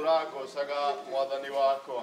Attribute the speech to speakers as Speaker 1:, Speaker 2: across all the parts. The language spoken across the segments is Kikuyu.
Speaker 1: Ngũtũra ngocaga mwathani wakwa.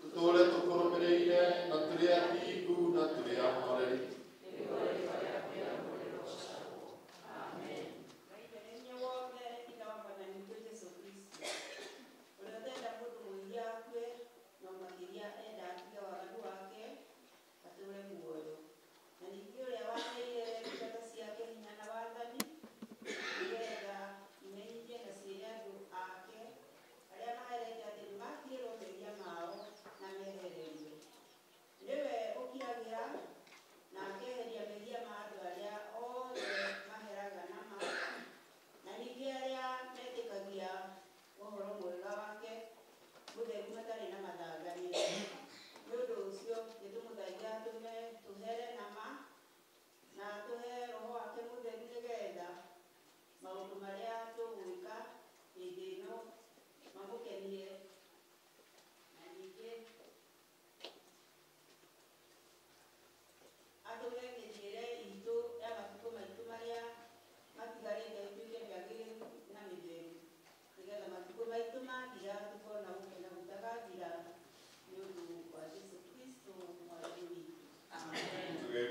Speaker 2: Tũtũre tũkũrũmĩrĩire na tũrĩ athingu na tũrĩ ahoreri.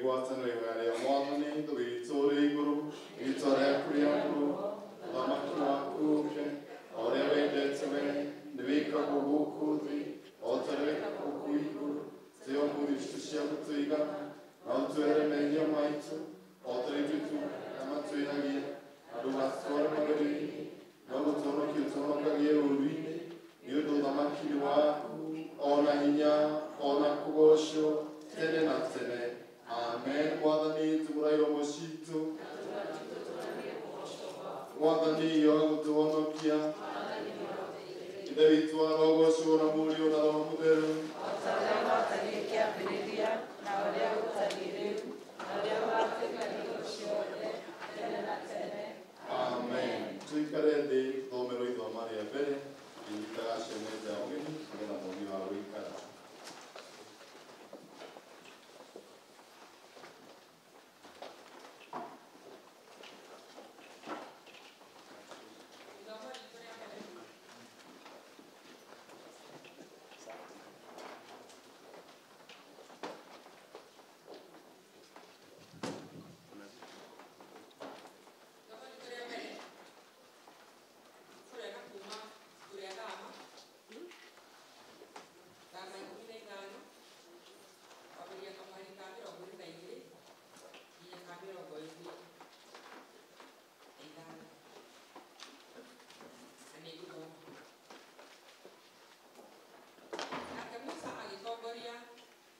Speaker 1: Ngwatanĩro ihoya rĩa Mwathani Ithe witũ ũrĩ igũrũ, rĩĩtwa rĩaku rĩamũrwo, ũthamaki waku ũũke, o ũrĩa wendete we nĩ wĩkagwo gũkũ thĩ o ta ũrĩa wĩkagwo kũu igũrũ. Tũhe ũmũthĩ irio cia gũtũigana, na ũtũhere mehia maitũ o ta ũrĩa ithuĩ arĩa matwĩhagia, na ndũgatũtware magerio-inĩ, no gũtũhonokia ũtũhonokagie ũũru-inĩ, nĩ ũndũ ũthamaki nĩ waku, o na hinya, o na kũgoocwo tene na tene. Amen. Mwathani tugũra iromo citũ. Mwathani yoga gũtũhonokia. Ithe witũ arogocwo na Mũriũ na Roho Mũtheru.
Speaker 2: O ta ũrĩa gwatariĩ kĩambĩrĩria, na ũrĩa gũtariĩ rĩu, na ũrĩa gũgaatuĩka hingo ciothe, tene na tene.
Speaker 1: Amen. Tuikare thĩ tũthomerwo ithoma rĩa mbere ngĩnyitaga ciana ya ũgeni nĩgetha mũthiĩ wa gũikara.
Speaker 3: Ithomo ritũ rĩa mbere Ithomo ritũ rĩa mbere tũreka kuma ibuku rĩa Thama, Thama 15, kwambĩrĩria kamũhari ka 22 nginya ka 25. Na nĩ ngũthoma. Nake Musa agĩtongoria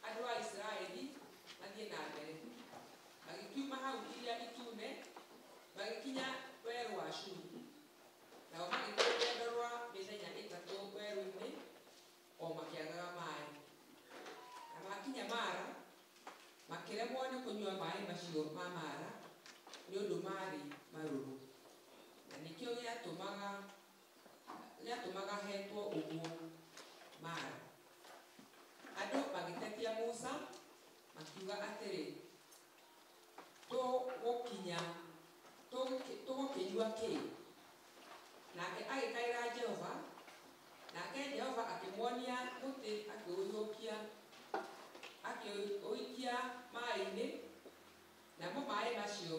Speaker 3: andũ a Isiraeli mathiĩ na mbere, magĩkiuma hau Iria Itune, magĩkinya werũ wa Shuru. Nao magĩthiĩ rũgendo rwa mĩthenya 3 werũ-inĩ, o makĩagaga maaĩ. Na makinya Mara, makĩremwo nĩ kũnyua maaĩ macio ma Mara, nĩ ũndũ maarĩ marũrũ. Na nĩkĩo gĩatũmaga hetwo ũguo Mara. Andũ magĩtetia Musa, makiuga atĩrĩ, tũgũkĩnyua kĩ? Nake agĩkaĩra Jehova, nake Jehova akĩmuonia mũtĩ akĩũikia maaĩ-inĩ, namo maaĩ macio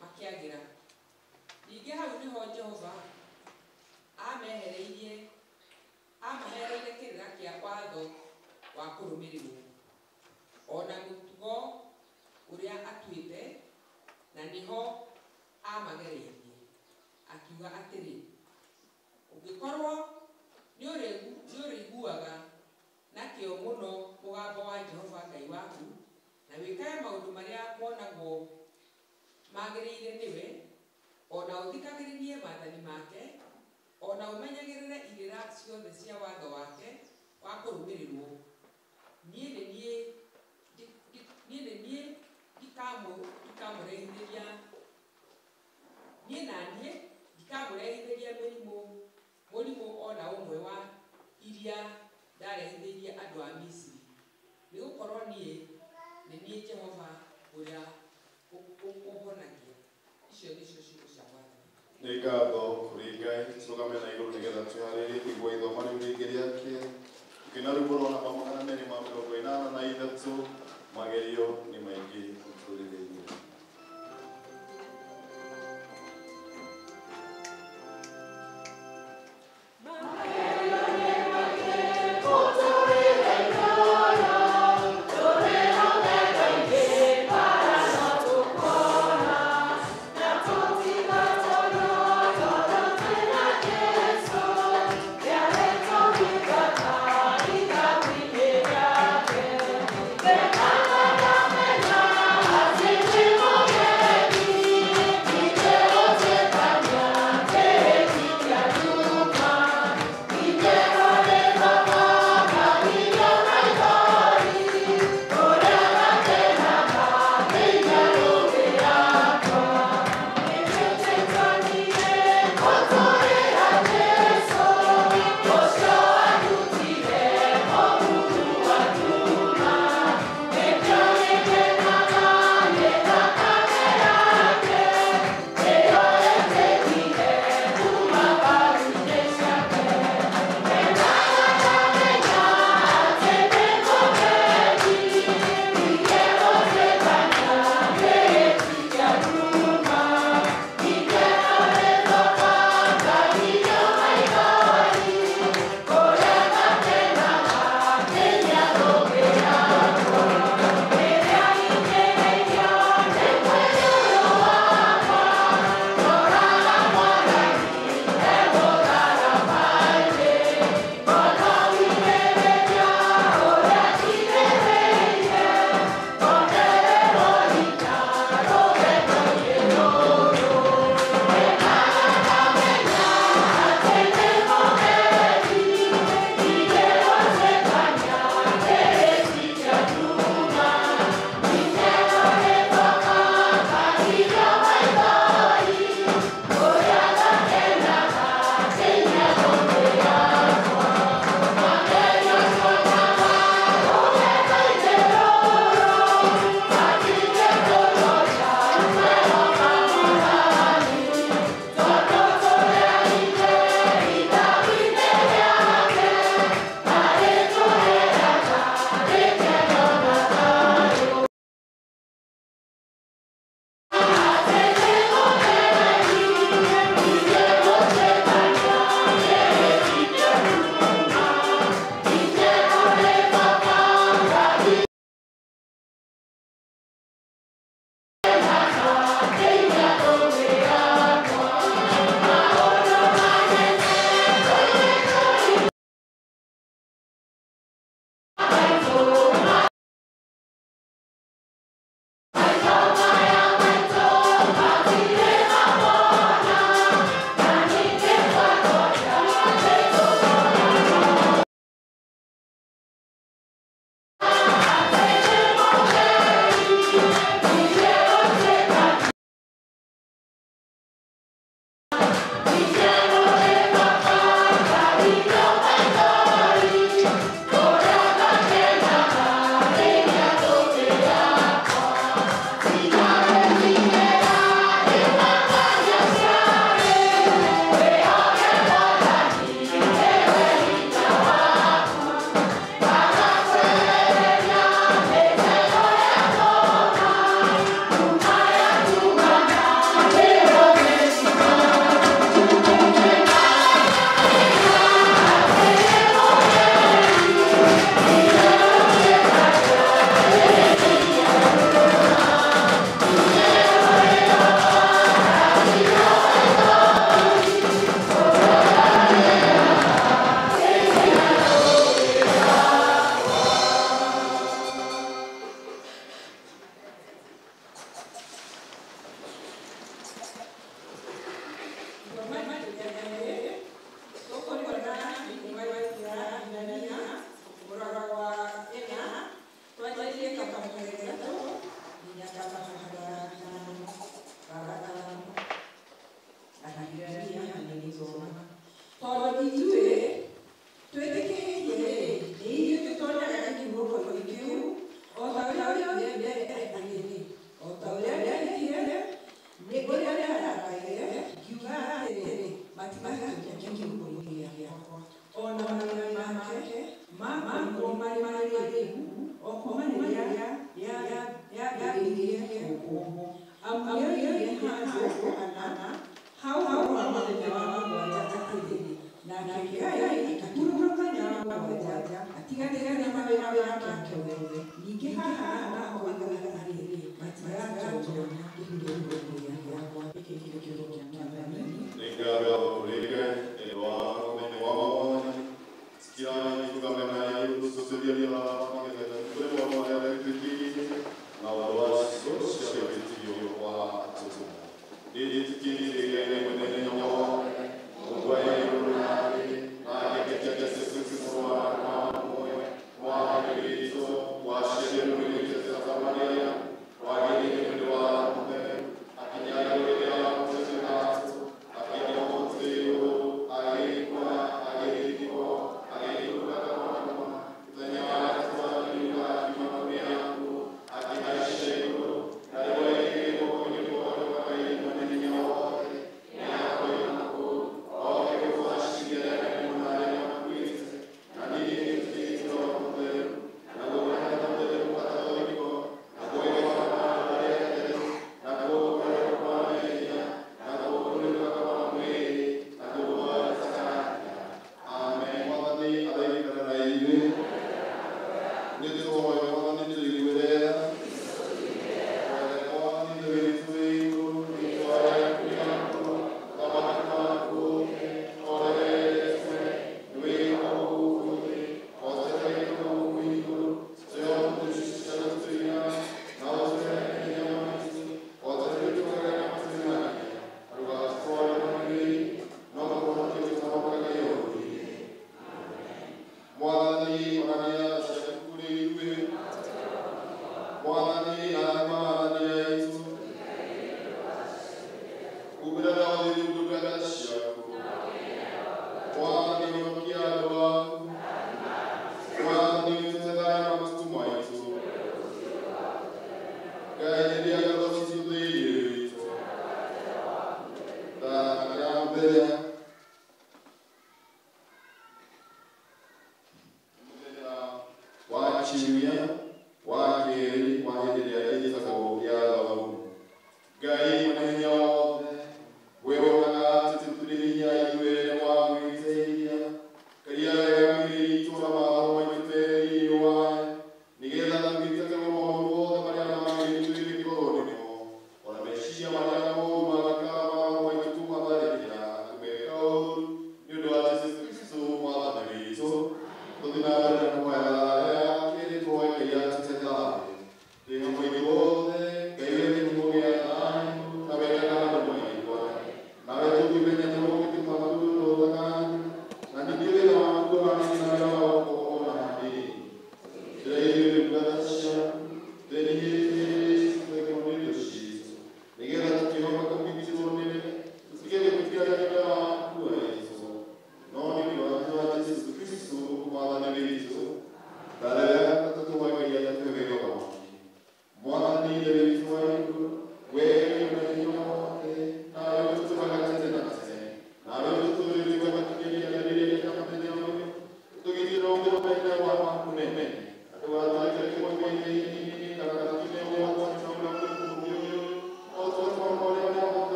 Speaker 3: makĩagĩra. Ningĩ hau nĩho Jehova amahereire kĩrĩra kĩa watho wa kũrũmĩrĩrwo, o na mũtugo ũrĩa atuĩte, na nĩho amagereirie, akiuga atĩrĩ, ũngĩkorwo nĩũrĩiguaga na kĩyo mũno mũgambo wa Jehova Ngai waku, na wĩkage maũndũ marĩa monagwo magĩrĩire nĩwe, o na ũthikagĩrĩrie maathani make, o na ũmenyagĩrĩre irĩra ciothe cia watho wake wa kũrũmĩrĩrwo, niĩ nĩ niĩ ndikamũrehithĩria niĩ na niĩ ndikamũrehithĩria mũrimũ o na ũmwe wa iria ndarehithĩirie andũ a Misiri, nĩgũkorwo niĩ nĩ niĩ Jehova ũrĩa ũhonagia. Icio nĩcio ciugo cia Mwathani.
Speaker 1: Nĩ ngatho kũrĩ Ngai, tũrũgame na igũrũ nĩgetha twĩharĩrie kũigua ithoma rĩu rĩngĩ rĩa kerĩ. Tũkĩina rwĩmbo rwa namba 283, magerio nĩ maingĩ mũtũrĩre-inĩ.
Speaker 2: Yeah.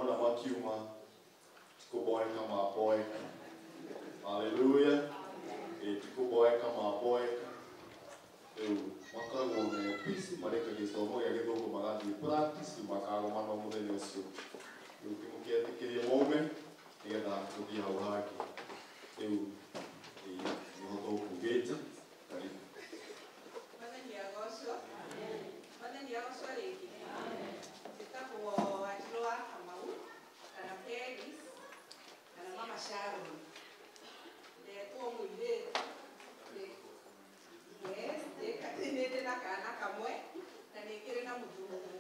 Speaker 1: Wona makiuma tikuboeka maboeka. Haleluya. Tikuboeka maboeka. Rĩu makoragwo me busy marĩka gĩthomo gĩa gĩthũngũ magathiĩ practice makagomana mũthenya ũcio. Rĩu kĩmũkĩetĩkĩrie maume nĩgetha tũthiĩ hau hangĩ. Rĩu nĩho tũkugĩte. Karibu.
Speaker 4: Mwathani agocwo. Mwathani agocwo rĩngĩ. Njĩtagwo Wanjirũ wa Kamau kana Peris kana Mama Sharon. Ndetwo mũirĩtu. Yes, ndĩ na kana kamwe na nĩngĩrĩ na mũthuri.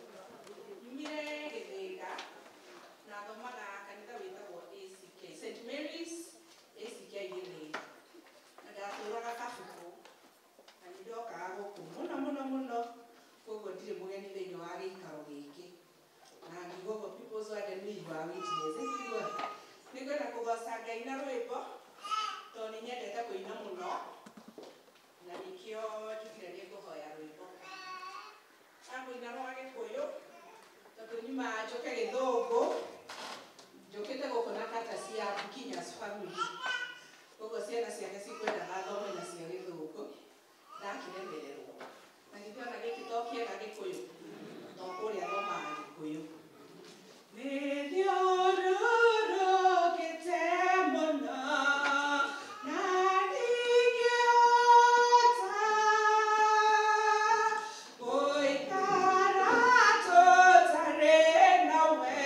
Speaker 4: Nyumire Gĩthĩga na thomaga kanitha wĩtagwo ACK, St Mary's ACK Gĩthĩga. Na ndatũraga Kabukũ na nĩ ndokaga gũkũ mũno mũno mũno, koguo ndirĩ mũgeni thĩinĩ wa gĩikaro gĩkĩ. Na ngiuga ũguo People's Word nĩ you are witness. Nĩngwenda nĩngwenda kũgoca Ngai na rwĩmbo tondũ nĩ nyendete kũina mũno na nĩkĩo njugire nĩ ngũhoya rwĩmbo. Ngũina rwa Gĩkũyũ tondũ nyuma njũke Gĩthũngũ, njũkĩte gũkũ na kata cia Kinya's family. Koguo ciana ciake cikwendaga thome na cia Gĩthũngũ, ndakĩremererwo. Na githĩ ona gĩkĩ to kĩega Gĩkũyũ, to kũrĩa thomaga Gĩkũyũ. Nĩthiũrũrũkĩte mũno na ndingĩhota gũikara tũtarĩ nawe.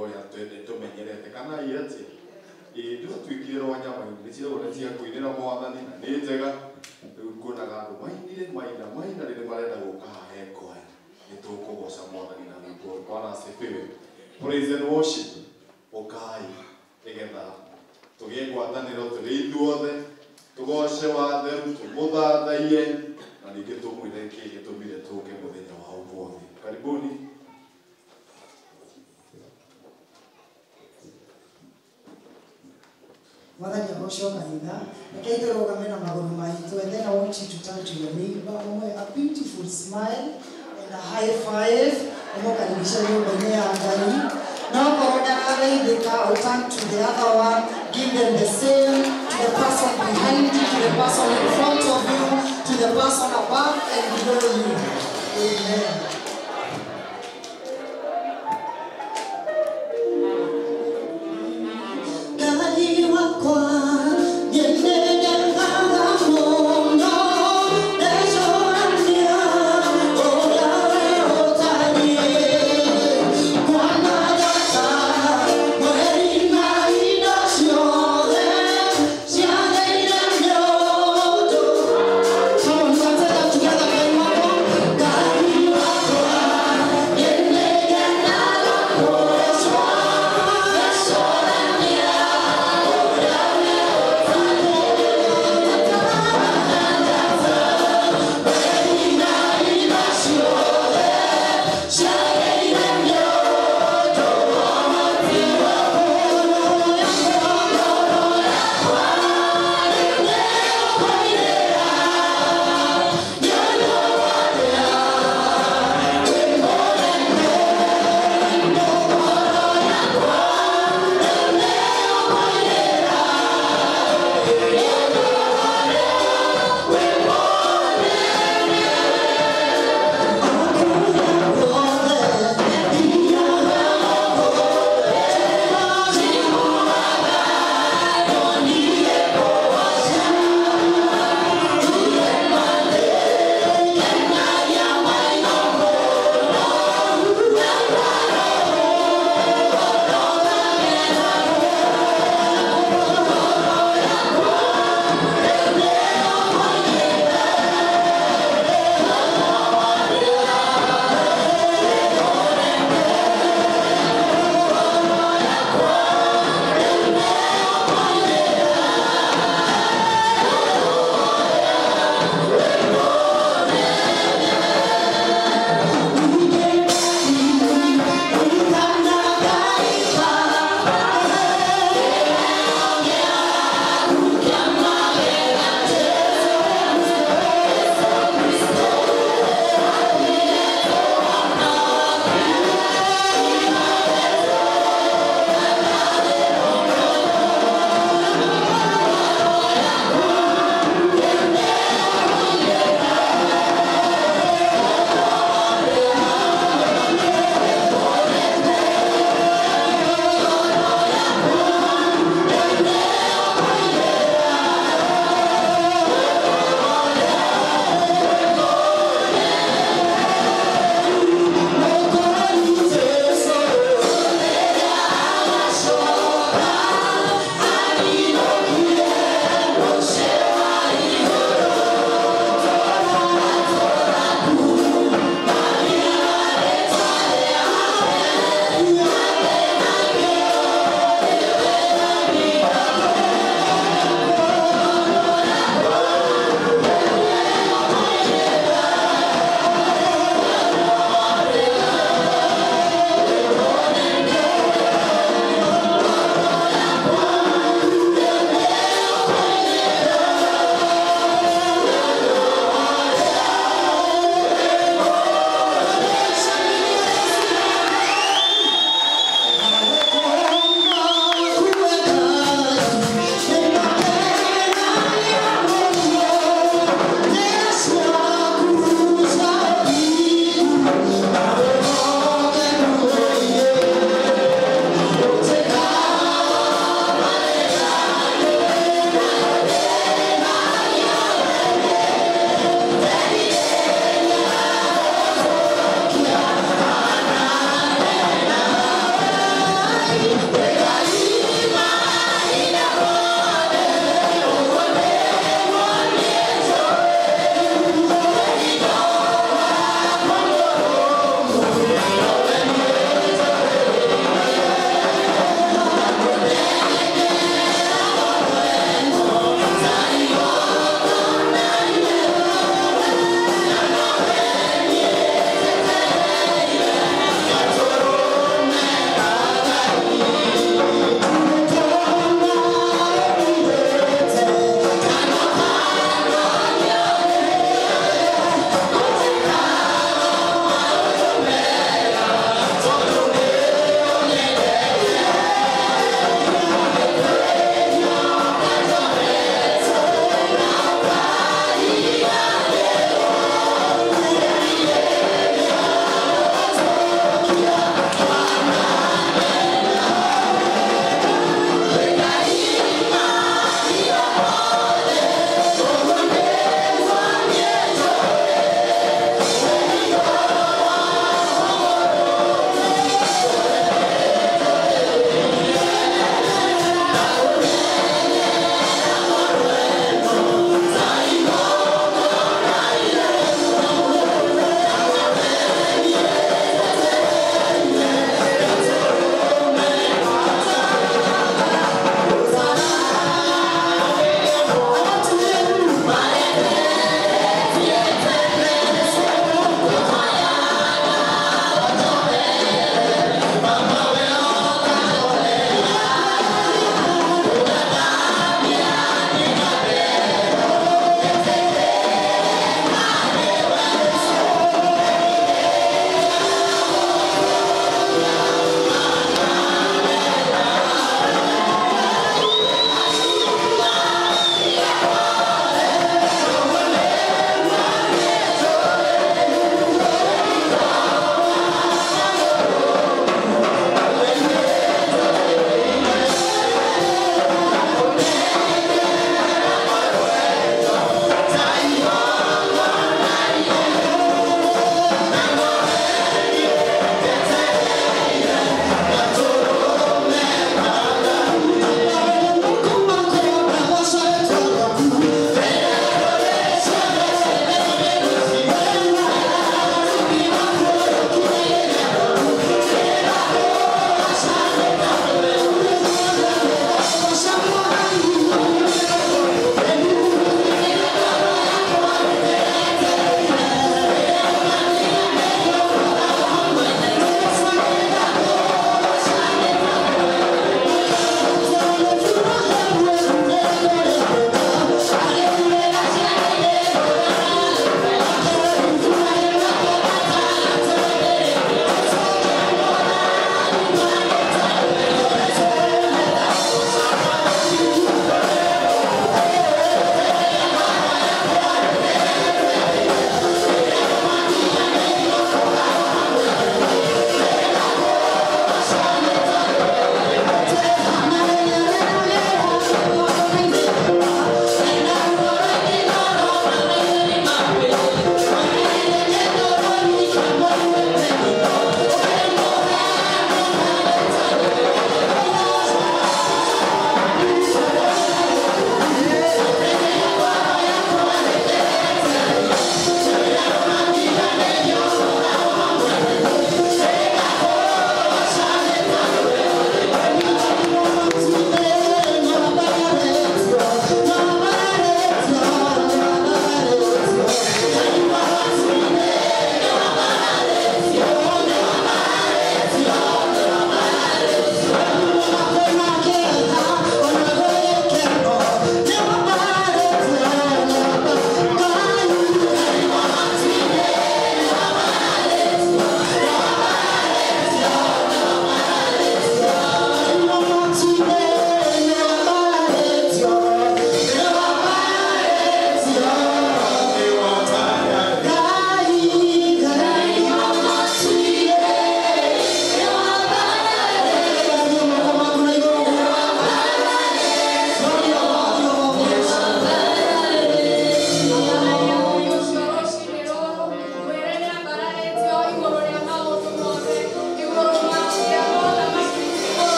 Speaker 1: Ũrĩa tũmenyerete kana iatĩ ndũtuĩkire rwa nyama-inĩ nĩ ciragwo nĩ cia kũinĩra mwathani na nĩ njega. Rĩu nguonaga andũ mainire maina maina rĩrĩa marenda gũka haha he kwaya nĩ tũkũgoca mwathani na rwĩmbo. Bwana asifiwe. Praise and worship. Ũkai nĩgetha tũgĩe ngwatanĩro tũrĩ ithuothe tũgoce watheru tũmũthathaiye na ningĩ tũmwĩre kĩĩ gĩtũmire tũke mũthenya wa ũmũthĩ. Karibuni.
Speaker 5: Mwathani agocwo kanitha. Reke tũrũgame na magũrũ maitũ, and then I want you to turn to your neighbor ũmwe a beautiful smile and a high five, ũmũkaribishe nyũmba-inĩ ya Ngai. Na okorwo ndarageithĩka, turn to the other one, give them the same, to the person behind you, to the person in front of you, to the person above and below you. Amen. Ngai wakwa nyendete mũno, ndecũrania ũrĩa we ũtariĩ. Kwana njata, mweri na indo ciothe ciagĩire nĩ ũndũ. Come on, let's say that together. Ngai wakwa, Ngai wakwa.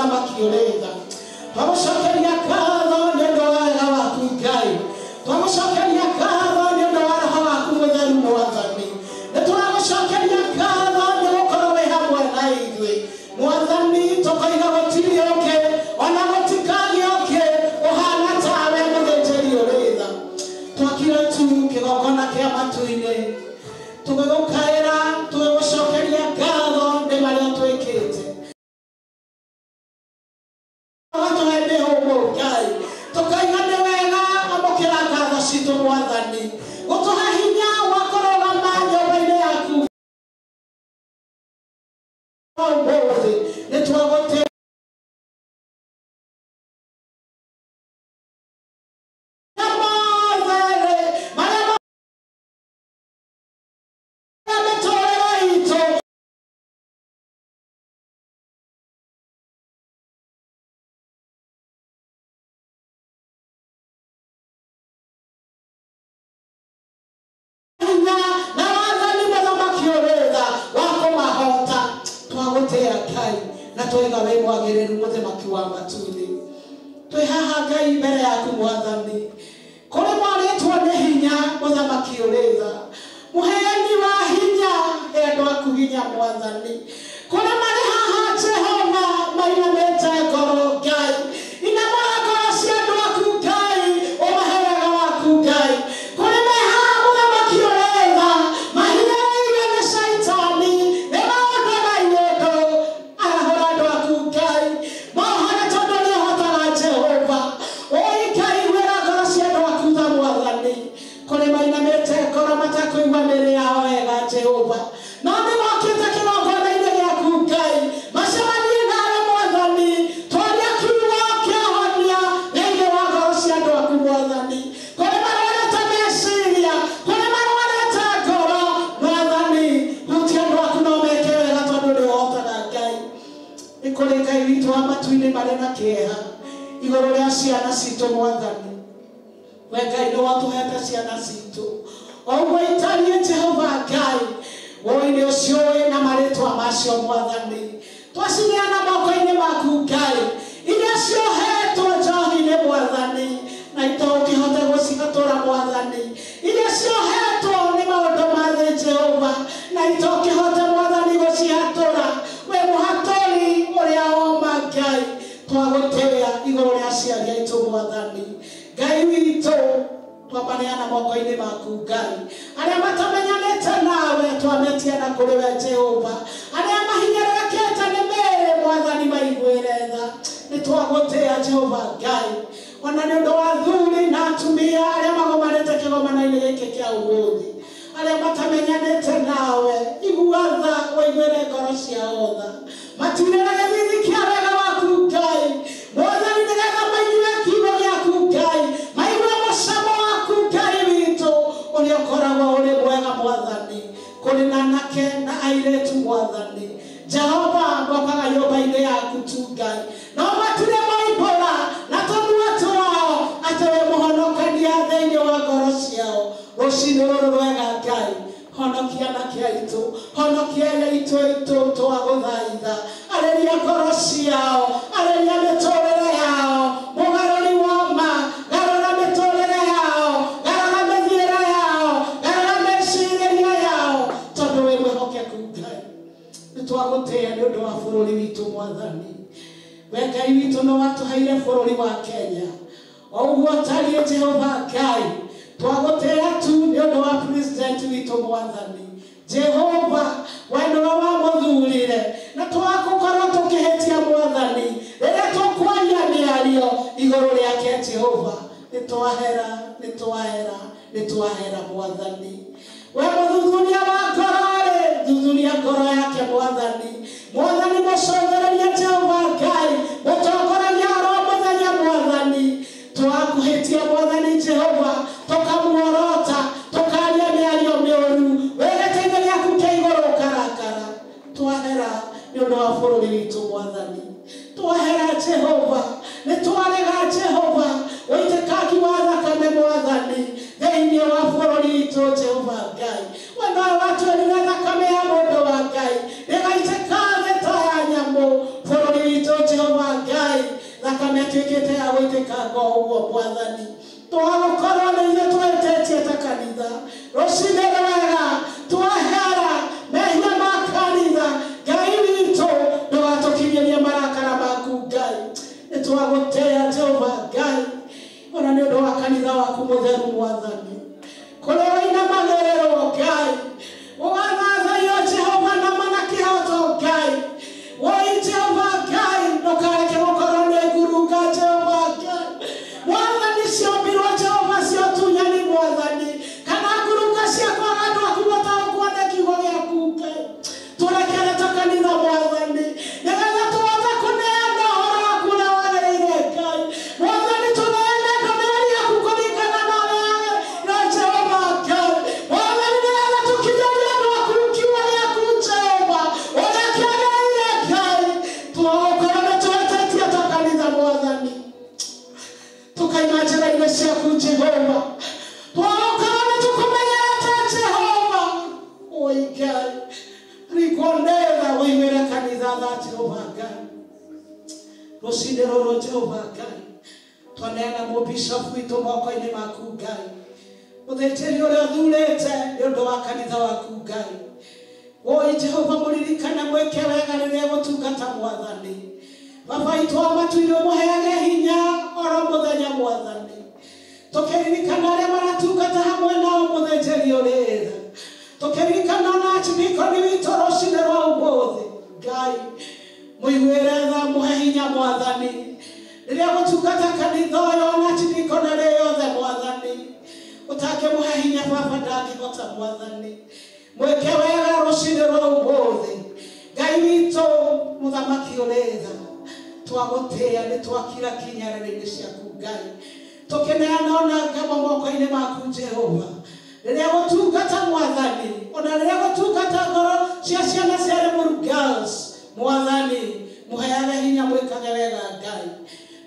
Speaker 6: Mũthamaki ũrĩ tha. Twagũcokeria ngatho nĩ ũndũ wa wega waku Ngai. Twagũcokeria ngatho nĩ ũndũ wa roho waku mũtheru Mwathani. Nĩ tũragũcokeria ngatho nĩ gũkorwo wĩ hamwe na ithuĩ. Mwathani tũkoiga gũtirĩ ũngĩ ona gũtikagĩa ũngĩ ũhana tawe mũthĩnjĩri ũrĩ tha. Twakire tu kĩgongona kĩa matu-inĩ tũgĩgũkaĩra tũgĩgũcokeria ngatho nĩ marĩa twĩkĩte. Tũhe mĩhũmũ Ngai tũkaiga nĩ wega amũkĩra ngatho citũ Mwathani gũtũhe hinya wa kũrũgama nyũmba-inĩ yaku ũmũthĩ nĩ twagũtĩa mothe marĩa mĩtũrĩre itũ hinya na wathani mũthamaki ũrĩ tha wa kũmahota. Twagũtĩa Ngai na twaiga wĩ mwagĩrĩru mũthamaki wa matu-inĩ. Twĩ haha Ngai mbere yaku Mwathani kũrĩ mwarĩtwo nĩ hinya mũthamaki ũrĩ tha. Mũheani wa hinya he andũ aku hinya Mwathani. Kũrĩ marĩ haha Jehova mainamĩte ngoro Ngai inamũra ngoro cia andũ aku Ngai ũmahe wega waku Ngai. Kũrĩ me haha mũthamaki ũrĩ tha mahinyĩrĩirio nĩ caitani nĩ maũndũ na iũndũ arahũra andũ aku Ngai mohone tondũ nĩ ũhotaga Jehova. Ũi Ngai iguĩra ngoro cia andũ aku tha Mwathani. Kũrĩ mainamĩte ngoro matakũigua mĩĩrĩ yao wega Jehova no nĩ mokĩte kĩgongona-inĩ gĩaku Ngai macemanie nawe Mwathani twaria kiugo kĩahonia thĩinĩ wa ngoro cia andũ aku Mwathani. Kũrĩ marwarĩte meciria kũrĩ marwarĩte ngoro Mwathani hutia andũ aku no meke wega tondũ nĩ ũhotaga Ngai. Nĩ kũrĩ Ngai witũ wa matu-inĩ marĩ na kĩeha igũrũ rĩa ciana citũ Mwathani. We Ngai nĩ watũhete ciana citũ o ũguo itariĩ Jehova Ngai woi nĩ ũciũĩ na marĩtwa macio Mwathani. Twacineana moko-inĩ maku Ngai iria ciohetwo njohi-inĩ Mwathani na itũngĩhota gũcihatũra Mwathani. Iria ciohetwo nĩ maũndũ ma thĩ Jehova na itũngĩhota Mwathani gũcihatũra. We mũhatũri ũrĩa woma Ngai twagũtĩa igũrũ rĩa aciari aitũ Mwathani. Ngai witũ twamaneana moko-inĩ maku Ngai. Arĩa matamenyanĩte nawe twametiana kũrĩ we Jehova. Arĩa mahinyĩrĩrĩkĩte nĩ mĩĩrĩ Mwathani maiguĩre tha. Nĩ twagũtĩa Jehova Ngai ona nĩ ũndũ wa athuri na atumia arĩa magomanĩte kĩgomano-inĩ gĩkĩ kĩa ũmũthĩ arĩa matamenyanĩte nawe igua tha ũiguĩre ngoro ciao tha matirĩre gĩthithi kĩa wega waku Ngai Mwathani nĩgetha maigue kiugo gĩaku Ngai maigue mũcamo waku Ngai witũ ũrĩa ũkoragwo ũrĩ mwega Mwathani. Kũrĩ na anake na airĩtu Mwathani Jehova mokaga nyũmba-inĩ yaku tu Ngai no matirĩ moimbũra na tũnua twao atĩ wĩ mũhonokania thĩinĩ wa ngoro ciao. Rũcinĩ rũrũ rwega Ngai honokia anake aitũ honokia airĩtu aitũ twagũthaitha arĩria ngoro ciao arĩria mĩtũrĩre yao mũgarũri wa ma garũra mĩtũrĩre yao garũra mĩthiĩre yao garũra mĩcirĩrie yao tondũ wĩ mwĩhokeku Ngai. Nĩ twagũtĩa nĩ ũndũ wa bũrũri witũ Mwathani. We Ngai witũ nĩ watũheire bũrũri wa Kenya o ũguo ũtariĩ Jehova Ngai twagũtĩa tu nĩ ũndũ wa president witũ Mwathani Jehova we nĩwe wamũthurire na twagũkorwo tũkĩhĩtia Mwathani rĩrĩa tũkwaria mĩario igũrũ rĩake Jehova. Nĩ twahera nĩ twahera nĩ twahera Mwathani. We mũthuthuria wa ngoro-rĩ thuthuria ngoro yake Mwathani. Mwathani mũcothererie Jehova Ngai mũtongoragia oro mũthenya Mwathani. Twakũhĩtia Mwathani Jehova tũkamuorota tũkaria mĩario mĩũru wĩ gĩtĩ-inĩ gĩaku kĩa igũrũ ũkarakara. Twahera nĩ ũndũ wa bũrũri witũ Mwathani. Twahera Jehova nĩ twarega Jehova ũitĩkangi wa thakame Mwathani thĩinĩ wa bũrũri witũ Jehova Ngai. We nowe watwĩrire thakame ya mũndũ wa Ngai ndĩgaitĩka thĩ ta ya nyamũ bũrũri mĩbango ũguo mwathani twagũkorwo nĩ ithuĩ twĩtĩtie ta kanitha rũcinĩ rwega twehera mehia ma kanitha Ngai witũ ndũgatũkinyĩrie marakara maku Ngai nĩ twagũtĩĩa Jehova Ngai ona nĩ ũndũ wa kanitha waku mũtheru mwathani kũrĩa ũinamagĩrĩrwo Ngai ũgathathaio Jehova na mana kĩhoto Ngai woi Jehova Ngai ndũkareke gũkorwo nĩ ngurunga Jehova Ngai mwathani ciombirwo Jehova ciotunyani mwathani kana ngurunga cia kwaga andũ aku mataũkwo nĩ kiugo gĩaku Ngai tũrekere ta kanitha mwathani nĩgetha tũhote kũneana ũhoro waku ũrĩa wagĩrĩire Ngai mwathani tũneane ndũmĩrĩri yaku kũringana na ũrĩa yagĩrĩire Jehova Ngai mwathani nĩgetha tũkinyĩrie andũ aku kiugo gĩaku Jehova ũrĩa kĩagĩrĩire Ngai tũgũkorwo nĩ twĩtĩtie ta kanitha mwathani tukaima njĩra-inĩ ciaku Jehova tũgũkorwo nĩ tũkũmenyerete Jehova oi Ngai rikonera wĩiguĩre kanitha tha Jehova Ngai rũcinĩ rũrũ Jehova Ngai twaneana mũbishofu witũ moko-inĩ maku Ngai mũthĩnjĩri ũrĩa ũthurĩte nĩ ũndũ wa kanitha waku Ngai woi Jehova mũririkane mwĩke wega rĩrĩa gũtungata mwathani baba itũ wa matu-inĩ ũmũheage hinya oro mũthenya mwathani tũkĩririkana arĩa maratungata hamwe nao mũthĩnjĩri ũrĩ tha tũkĩririkana ona archdeacon witũ rũcinĩ rwa ũmũthĩ Ngai mũiguĩre tha mũhe hinya mwathani rĩrĩa gũtungata kanitha ũyũ ona archdeacon arĩa yothe mwathani ũtangĩmũhe hinya baba ndangĩhota mwathani mwĩke wega rũcinĩ rwa ũmũthĩ Ngai witũ mũthamaki ũrĩ tha twagũtĩĩa nĩ twakira kinya rĩrĩ-inĩ ciaku Ngai tũkĩneana ona ngamo moko-inĩ maku Jehova rĩrĩa gũtungata mwathani ona rĩrĩa gũtungata ngoro cia ciana cia Limuru Girls mwathani mũheage hinya mwĩkage wega Ngai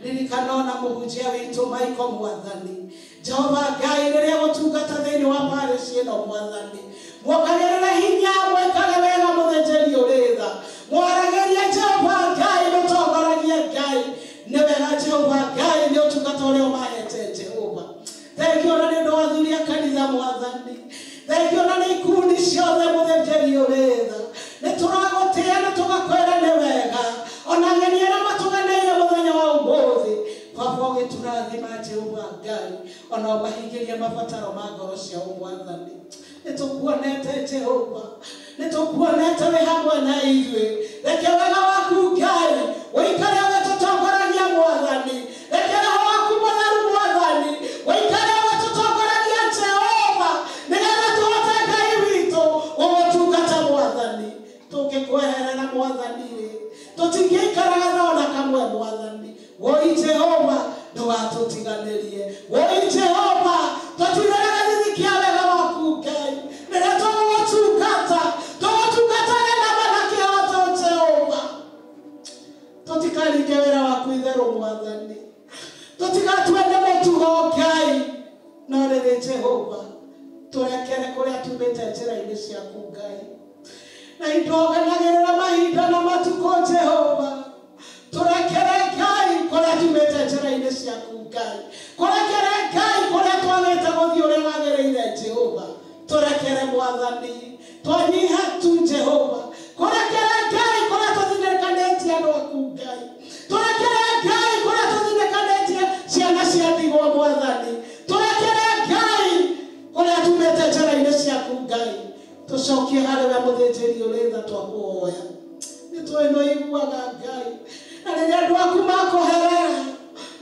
Speaker 6: ririkana ona mũhunjia witũ Michael mwathani Jehova Ngai rĩrĩa gũtungata thĩinĩ wa parish ĩno mwathani muongagĩrĩre hinya mwĩkage wega mũthĩnjĩri ũrĩ tha mwaragĩrie Jehova Ngai mũtongoragie Ngai nĩ wega Jehova Ngai nĩ ũtungata ũrĩa ũmahete Jehova thengio na nĩ ũndũ wa athuri a kanitha mwathani thengio na nĩ ikundi ciothe mũthĩnjĩri ũrĩ tha nĩ tũragũtĩĩa na tũgakwĩra nĩ wega ona ageni arĩa matũgeneire mũthenya wa ũmũthĩ baba ũgĩtũrathima Jehova Ngai ona ũmahingĩrie mabataro ma ngoro ciao mwathani nĩ tũkuonete Jehova nĩ tũkuonete wĩ hamwe na ithuĩ reke wega waku Ngai ũikare ũgĩtũtongoragia mwathani reke roho waku mũtheru mwathani ũikare ũgĩtũtongoragia Jehova nĩgetha tũhote Ngai witũ gũgũtungata mwathani tũngĩkweherera mwathani rĩ tũtingĩikaraga tha ona kamwe mwathani woi Jehova ndũgatũtiganĩrie woi Jehova tũtirere gĩthithi kĩa wega waku Ngai rĩrĩa tũgũgũtungata tũgũtungatage na ma na kĩhoto Jehova tũtikaringe wĩra waku itherũ mwathani tũtigatue nĩ mũtugo Ngai no rĩrĩ Jehova tũrekere kũrĩa tumĩte njĩra-inĩ ciaku Ngai na indonganagĩrĩra mahinda na matukũ Jehova tũrekere Ngai kũrĩa tumĩte njĩra-inĩ ciaku Ngai kũrekere Ngai kũrĩa twagĩte gũthiĩ ũrĩa wagĩrĩire Jehova tũrekere mwathani twanyiha tu Jehova kũrekere Ngai kũrĩa tũthinĩkanĩtie andũ aku Ngai tũrekere Ngai kũrĩa tũthinĩkanĩtie ciana cia ndigwa mwathani tũrekere Ngai kũrĩa tumĩte njĩra-inĩ ciaku Ngai tũcokie harĩ we mũthĩnjĩri ũrĩ tha twakũhoya nĩ tũĩ nĩ ũiguaga Ngai na rĩrĩa andũ aku makũherera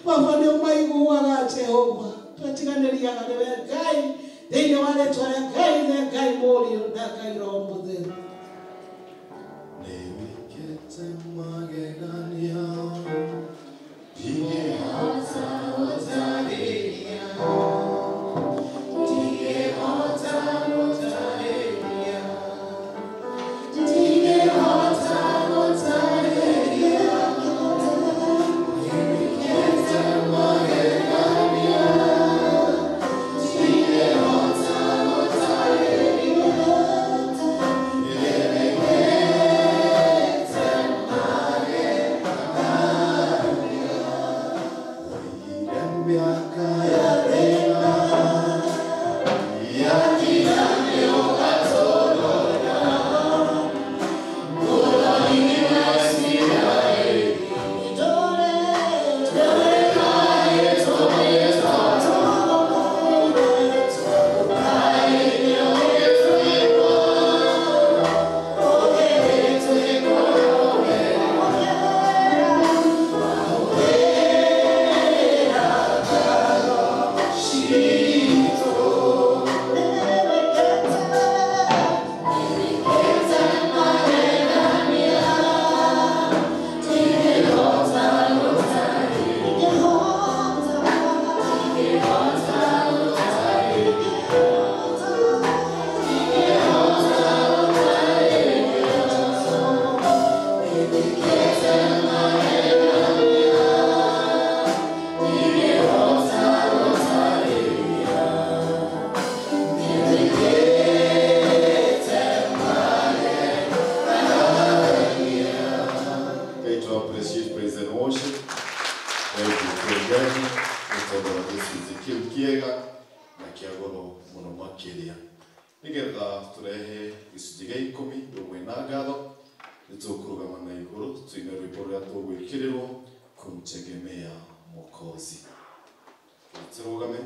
Speaker 6: baba nĩ ũmaiguaga Jehova twetiganĩria harĩ we Ngai thĩinĩ wa rĩtwa rĩa Ngai the Ngai Mũriũ na Ngai Roho Mũtheru.
Speaker 1: Nĩwĩkĩte magegania ndingĩhota gũtarĩria ndingĩhota gũtarĩria ndingĩhota gũtarĩria nĩwĩkĩte magegania ndingĩhota gũtarĩria nĩwĩkĩte magegania. mũno makĩria nĩgetha tũrehe gĩcunjĩ gĩa ikũmi rũmwe na ngatho nĩtũkũrũgama na igũrũ tuine rwĩmbo rũrĩa tũgwĩkĩrĩrwo kumtegemea Mwokozi. Turugame.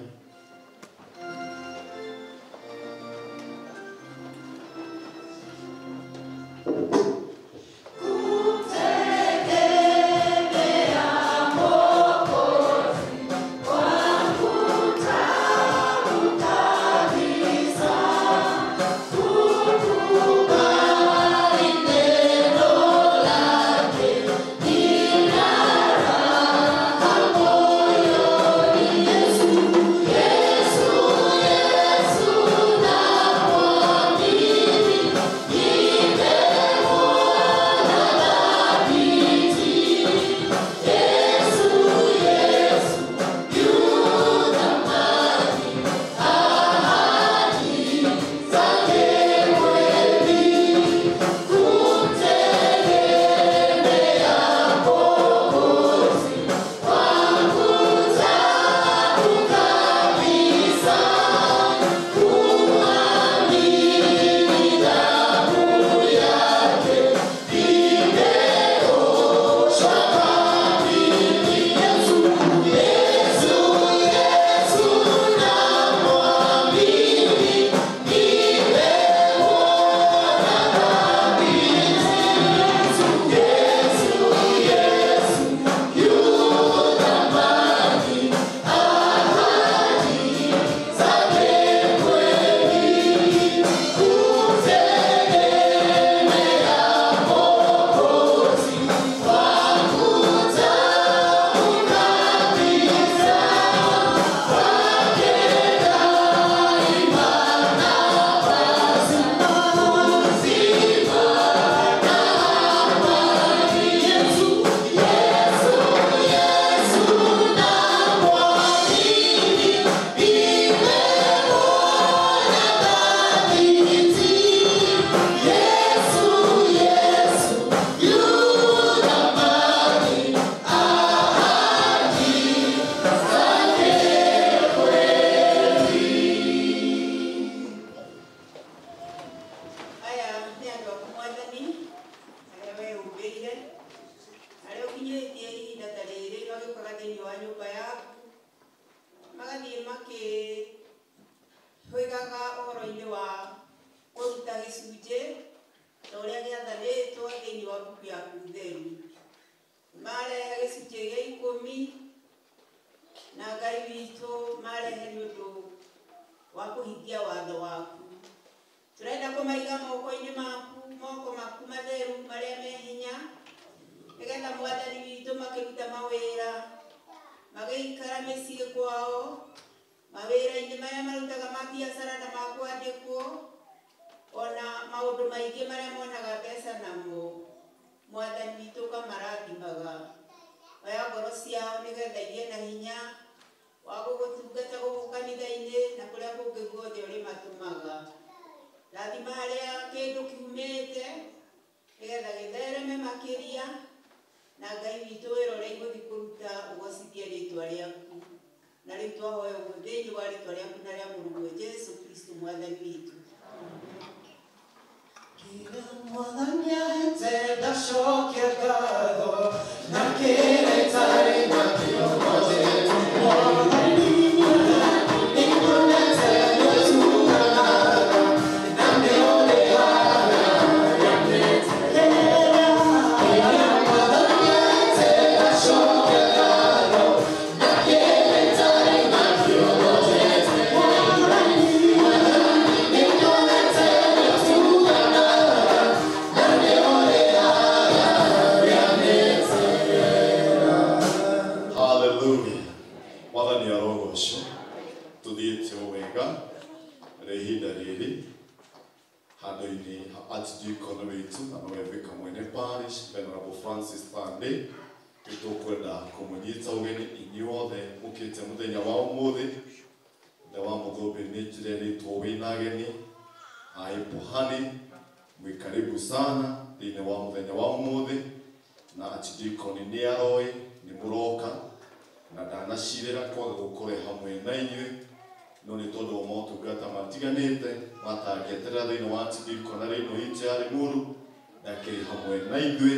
Speaker 1: No nĩ tondũ wa motungata matiganĩte matangĩeterera thĩinĩ wa archdeaconry ĩno itũ ya Limuru ndakĩrĩ hamwe na ithuĩ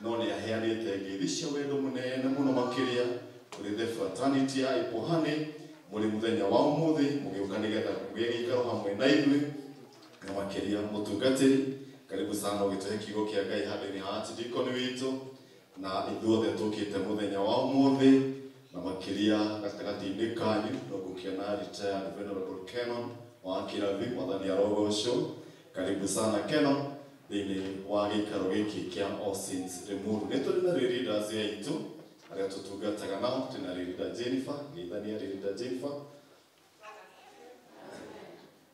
Speaker 1: no nĩ aheanĩte ngeithi cia wendo mũnene mũno makĩria kũrĩ the fraternity ya Ipohane mũrĩ mũthenya wa ũmũthĩ mũgĩũka nĩgetha mũgĩe gĩikaro hamwe na ithuĩ na makĩria mũtungatĩri karibu sana ũgĩtũhe kiugo kĩa Ngai handũ-inĩ ha archdeacon witũ na ithuothe tũkĩte mũthenya wa ũmũthĩ na makĩria gatagatĩ-inĩ kanyu no ngũkĩona retired Venerable Canon wa Kirathi mwathani arogocwo karibu sana Canon thĩinĩ wa gĩikaro gĩkĩ kĩa All Saints Limuru. Nĩ tũrĩ na leaders aitũ arĩa tũtungataga nao, twĩna leader Jennifer, geithania leader Jennifer.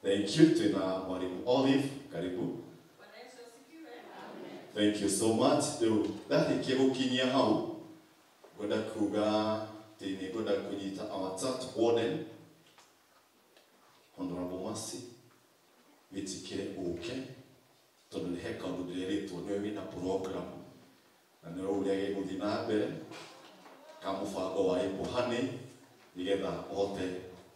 Speaker 1: Thank you. Twĩna mwalimu Olive, karibu. Thank you so much. Rĩu ndarĩkia gũkinyia hau ngwenda kuga atĩ nĩ ngwenda kũnyita our church warden Honorable Mercy wĩtĩkĩre ũke tondũ nĩ he kaũndũ ndĩrerĩtwo nĩwe wĩna program na nĩwe ũrĩa gĩgũthiĩ na mbere ka mũbango wa Ipohane nĩgetha ũhote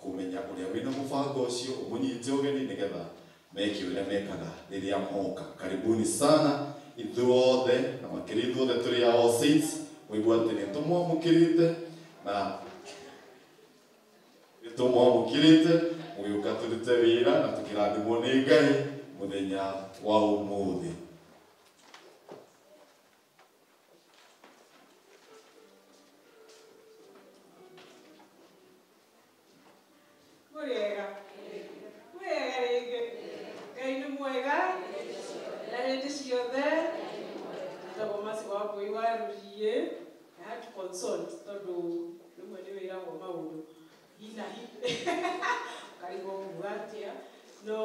Speaker 1: kũmenya ũrĩa wĩna mũbango ũcio ũmũnyite ũgeni nĩgetha meke ũrĩa mekaga rĩrĩa moka. Karibuni sana ithuothe na makĩria ithuothe tũrĩ a All Saints mũigua atĩ nĩ tũmwamũkĩrĩte na nĩ tũmwamũkĩrĩte mũgĩũka tũrute wĩra na tũkĩrathimwo nĩ Ngai mũthenya wa ũmũthĩ.
Speaker 2: Mwega mwega rĩngĩ Ngai nĩ mwega na hĩndĩ ciothe. Njĩtagwo Mercy wa Mbui wa Rũriĩ. I had to consult tondũ rĩmwe nĩ wĩragwo maũndũ hi na hi ũkarigwo kuga atĩa. No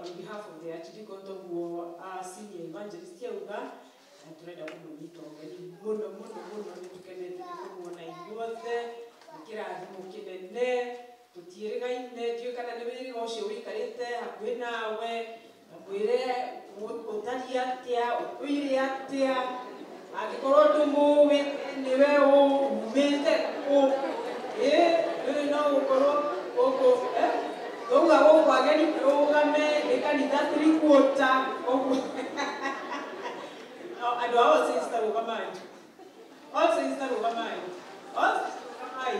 Speaker 2: on behalf of the Archdeacon toguo senior evangelist auga tũrenda kũmũnyita ũgeni mũno mũno mũno, nĩ tũkenete nĩ kũmuona inyuothe, nĩ kĩrathimo kĩnene tũtiĩrĩgaine, ndiũĩ kana nĩ wĩrĩga ũcio ũikarĩte hakuhĩ nawe na mwĩre ũtariĩ atĩa, ũtũire atĩa, angĩkorwo ndũmũĩ nĩwe umĩte kũ, ĩ no gũkorwo gũkũ twauga gũkũ ageni rũgame nĩ kanitha 3/4 ũguo. Andũ a All Saints ta rũgamai, All Saints ta rũgamai, All Saints rũgamai.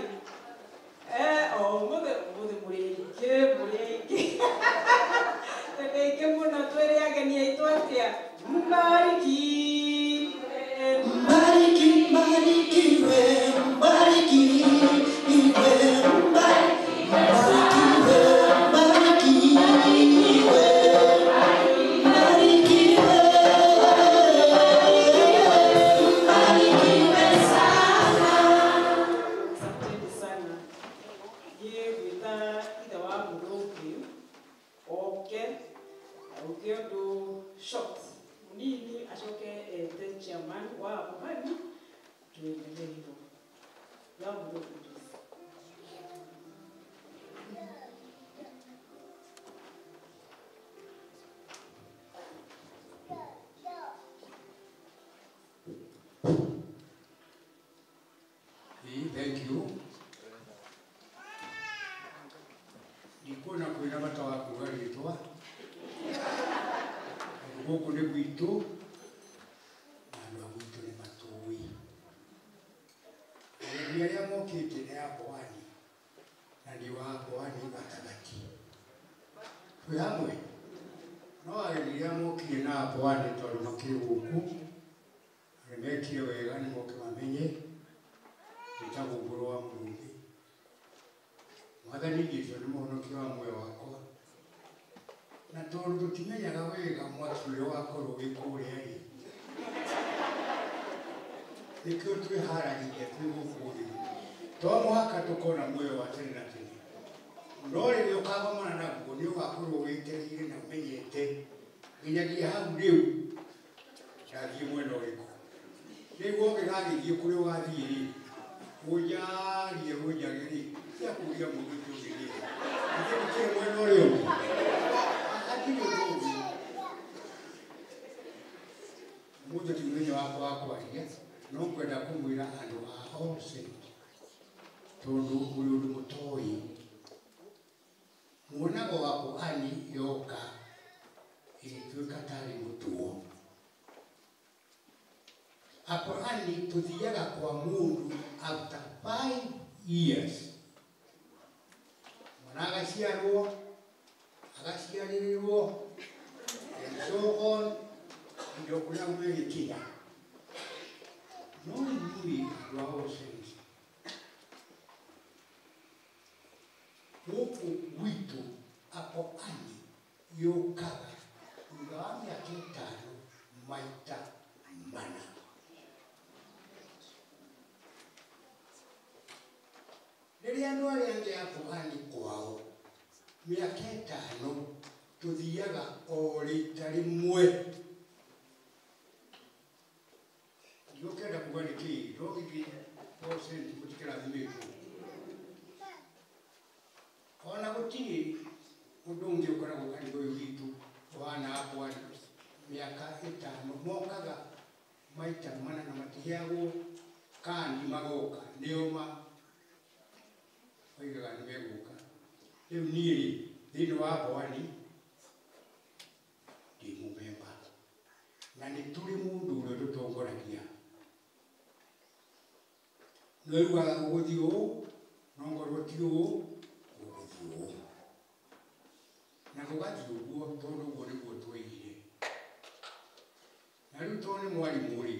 Speaker 2: Ũmũthĩ ũmũthĩ mũrĩ aingĩ, mũrĩ aingĩ tũrĩ aingĩ mũno. Twĩre ageni aitũ atĩa? Mbarikiwe,
Speaker 5: Mbariki, mbarikiwe, mbarikiwe, mbarikiwe, mbarikiwe, mbarikiwe, mbarikiwe sana.
Speaker 2: Asanteni sana. Niĩ ngwĩta ithe wa Mũthũngĩ oke auge ũndũ short mũnini acoke ete chairman wa Apohani tuendelee hivyo. Ya Mũthũngĩ please.
Speaker 7: Thank you. Ndikuona kwĩna bata wa kuga rĩtwa tondũ gũkũ nĩ gwitũ na andũ a gwitũ nĩ matũĩ. Ageni arĩa mokĩte nĩ a Bwani na nĩ wa Bwani gatagatĩ. Twĩ hamwe no ageni arĩa mokire na Bwani tondũ makĩrĩ gũkũ na nĩ mekire wega nĩ moke mamenye njĩtagwo Mbũrũ wa Mũrũthi. Mwathani Jesũ nĩ mũhonokia wa muoyo wakwa na tondũ tũtimenyaga wega mwaki ũrĩa wakorwo wĩ kũrĩa rĩ, nĩkĩo twĩharagĩria twĩ gũkũ thĩ. To mũhaka tũkona muoyo wa tene na tene, no rĩrĩa ũkagomana naguo nĩ ũgakorwo wĩtereire na ũmenyete nginyagia hau rĩu ndathiĩ mwena ũrĩkũ. Rĩu ũngĩgagĩthiĩ kũrĩa ũgathiĩ rĩ, ũnjarie ũnjage rĩ, tiakũgia mũndũ ũngĩ rĩ, ithe ndikĩrĩ mwena ũrĩa ũngĩ, hatirĩ ũndũ ũngĩ. Ũmũthĩ ti mũthenya wakwa wa kwaria, no ngwenda kũmwĩra andũ a All Saints tondũ ũrĩ ũndũ mũtoĩ. Mũbango wa Pwani yoka ĩgĩtuĩka tarĩ mũtugo. Akoani tuthiaga kwa mũndũ after 5 years. Mwana agaciarwo, agaciarĩrĩrwo, and so on, ndio kũrĩa gũgĩkinya. No ithuĩ andũ a All Saints, gũkũ gwitũ Akoani yũkaga thutha wa mĩaka 5 maita 4. Rĩrĩa andũ arĩa angĩ a Pwani kwao mĩaka 5 tũthiaga o rita rĩmwe. Ndũkenda kuga nĩ kĩĩ, no ithuĩ All Saints mũtikĩrathimĩtwo. Ona gũtirĩ ũndũ ũngĩ ũkoragwo kanitha ũyũ witũ ũhana Pwani mĩaka 5 mokaga maita 4 na matiheagwo kandi magoka nĩo oigaga nĩ megũka. Rĩu niĩ rĩ thĩinĩ wa Pwani ndĩ mũmemba na nĩ tũrĩ mũndũ ũrĩa tũtongoragia. No ugaga gũgũthiĩ ũũ, no ngorwo ti ũũ, gũgũthiĩ ũũ. Na gũgathiĩ ũguo tondũ ũguo nĩguo twoigire. Na rĩu tondũ nĩ mwarimũ rĩ,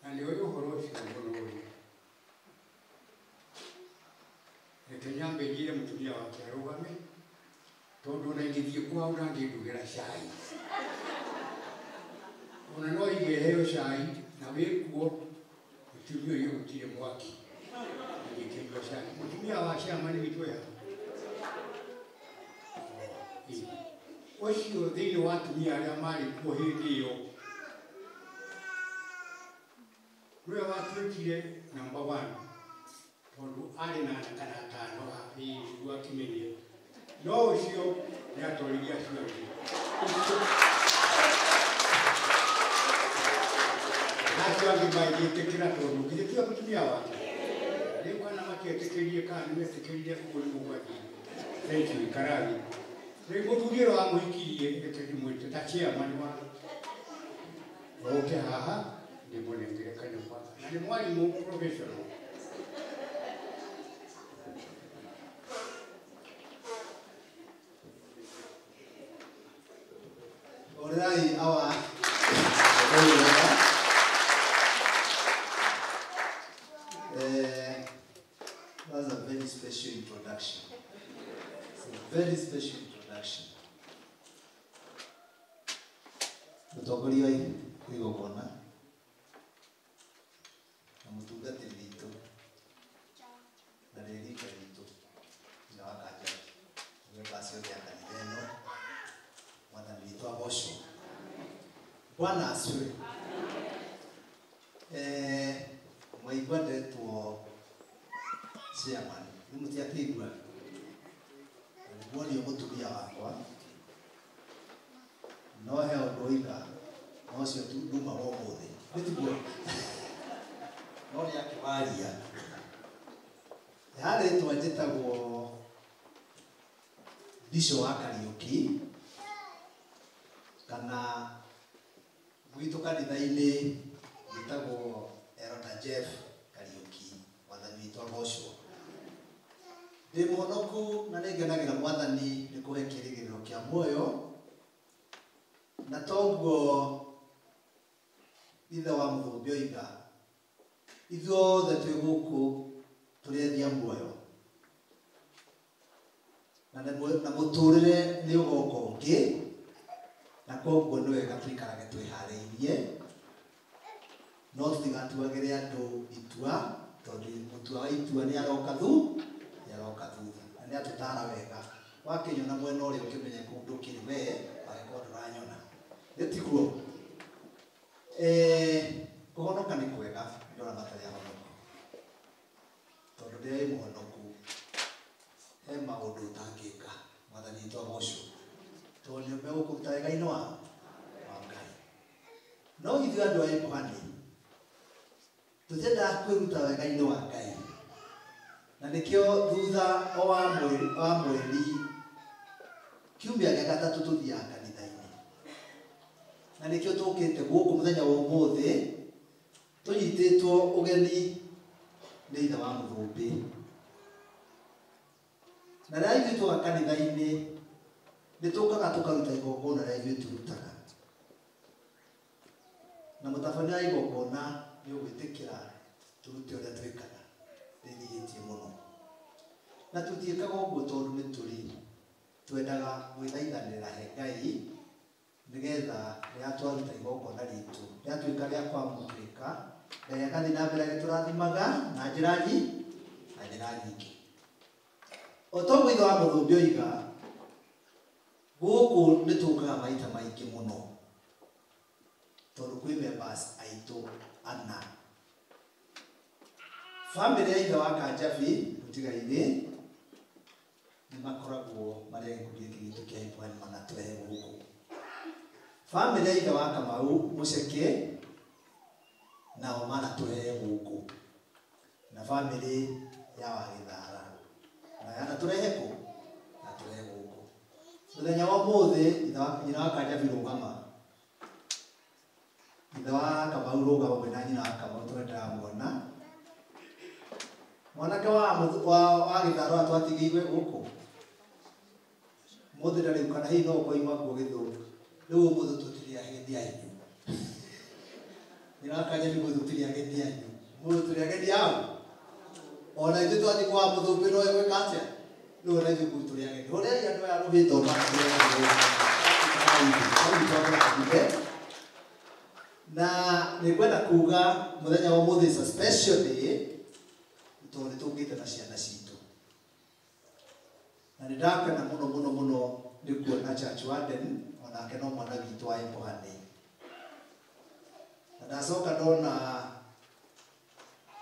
Speaker 7: na nĩoĩ ũhoro ũcio mũno rĩ, reke nyambe njĩre mũtumia wake arũgame, tondũ ona ingĩthiĩ kwao ndangĩndugĩra cai. Ona no aige heo cai na wĩkuo mũtumia ũyũ gũtirĩ mwaki ingĩkĩnyua cai. Mũtumia wa ciama nĩ witũ ya ũcio thĩinĩ wa atumia arĩa marĩ kuo hĩndĩ ĩyo nĩwe watuĩkire number 1 tondũ arĩ na ana kana 5 nĩguo akĩmenye, no ũcio nĩ atoririe acio angĩ. Acio angĩ mangĩtĩkĩra tondũ githĩ tiwe mũtumia wake. Rĩu kana matietĩkĩrie kana nĩmetĩkĩrire ũguo nĩguo gwathire. Thank you, ikarathi. Rĩu mũthuri ũrĩa wamũhikirie reke ndĩmwĩte ta chairman wa oke haha ndĩmũnengere kanyũmba na nĩ mwarimũ professional.
Speaker 8: Orai awa that's a very special introduction. It's a very special introduction. Mũtongoria wa igongona na mũtungatĩri witũ na rĩrika ritũ na wa kanja nyũmba ciothe ya kanitha ĩno, Mwathani witũ agocwo. Bwana asifiwe. Mwaigua ndetwo chairman, nĩ mũtiakĩigua nĩmuonio mũtumia wakwa no he ũndũ oiga no ũcio nduma wa ũmũthĩ nĩ tiguo no nĩ akĩwaria. Harĩtwa njĩtagwo Bishop wa Kariũki kana gwitũ kanitha-inĩ njĩtagwo Elder Jeff Kariũki. Mwathani witũ agocwo. Ndĩ mũhonoku na nĩngenagĩra Mwathani nĩ kũhe kĩĩrĩgĩrĩro kĩa muoyo, na toguo ithe wa mũthũmbĩ oiga ithuothe twĩ gũkũ tũrĩ ethia muoyo na mũtũrĩre nĩ ũgoka ũngĩ, na koguo nĩ wega tũikarage twĩharĩirie no tũtigatuagĩre andũ itua tondũ mũtua wa itua nĩ aroka thutha na nĩ atũtara wega. Wakĩnyona mwena ũrĩa ũkĩmenye kũu ndũkĩrĩ we angĩkorwo ndũranyona nĩ tiguo. Kũhonoka nĩ kwega andũ arĩa matarĩ ahonoku tondũ rĩrĩa wĩ mũhonoku he maũndũ ũtangĩka. Mwathani witũ agocwo tondũ nĩ megũkũruta wega-inĩ wa Ngai. No ithuĩ andũ a Pwani tũtiendaga kwĩruta wega-inĩ wa Ngai, na nĩkĩo thutha o wa mweri Kiumia gĩa gatatũ tũthiaga kanitha-inĩ. Na nĩkĩo tũkĩte gũkũ mũthenya wa ũmũthĩ tũnyitĩtwo ũgeni nĩ ithe wa Mũthũmbĩ. Na rĩrĩa ithuĩ twoka kanitha-inĩ nĩ tũkaga tũkaruta igongona rĩrĩa ithuĩ tũrutaga. Na mũtabania wa igongona nĩ ũgwĩtĩkĩra tũrute ũrĩa twĩkaga rĩnyihĩtie mũno. Na tũtiĩkaga ũguo tondũ nĩ tũrĩ twendaga gwĩthaithanĩrĩra he Ngai nĩgetha rĩrĩa twaruta igongona ritũ rĩatuĩka rĩa kwamũkĩrĩka Ngai agathiĩ na mbere agĩtũrathimaga na njĩra nyingĩ. O ta ũguo ithe wa Mũthũmbĩ oiga, gũkũ nĩ tũkaga maita maingĩ mũno tondũ kwĩ members aitũ ana. Bamĩrĩ ya ithe wa Kanjabi mũtiga-inĩ nĩ makoragwo marĩ a gĩkundi gĩkĩ gitũ kĩa Ipwani manatũrehe gũkũ. Bamĩrĩ ya ithe wa Kamau Mũceke nao manatũrehe gũkũ. Na bamĩrĩ ya Wagĩthara na yanatũrehe kũ? Yanatũrehe gũkũ. Mũthenya wa ũmũthĩ nyina wa Kanjabi rũgama. Ithe wa Kamau rũgama mwĩna nyina wa Kamau tondũ ndĩramuona. Mwanake wa Gĩthara twatigĩirwe gũkũ. Mũthĩ ndarĩ kana hihi no ũkoima kuo Gĩthũngũ. Rĩu ũmũthĩ tũtirĩ ageni anyu. Nyina wa Kanjabi mũthĩ tũtirĩ ageni anyu. Mũthĩ tũrĩ ageni ao. Ona ithuĩ twathiĩ kwa Mũthũmbĩ no egwĩka atĩa? Rĩu ona ithuĩ kũu tũrĩ ageni. Hũrĩrai andũ aya rũhĩ tondũ na nĩ ngwenda kuga mũthenya wa ũmũthĩ is a special day tondũ nĩ tũkĩte na ciana citũ. Na nĩ ndakena mũno mũno mũno nĩ kuona Church Warden onake no mwana witũ wa Ipũhani. Na ndacoka ndona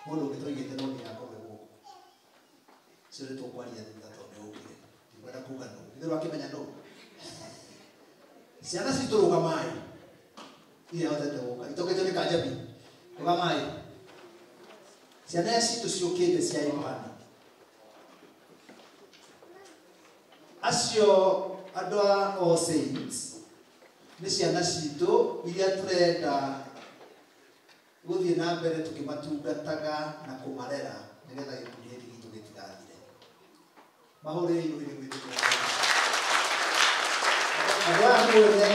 Speaker 8: mũndũ ũngĩ twaigĩte no nginya akorwo gũkũ. Ũcio nĩ tũkwaria thutha tondũ nĩ ũkire. Ndikwenda kuga nũ. Ithuĩ twakĩmenya nũ. Ciana citũ rũgamai. Iria hotete gũka. Itokĩtio nĩ Kanjabi. Rũgamai. Ciana citũ ciũkĩte cia Ipũhani. Acio andũ a All Saints nĩ ciana citũ iria tũrenda gũthiĩ na mbere tũkĩmatungataga na kũmarera nĩgetha gĩkundi gĩkĩ gitũ gĩtigathire. Mahũrĩre irũĩ gwĩtĩkĩra. Andũ aya mũĩ nĩ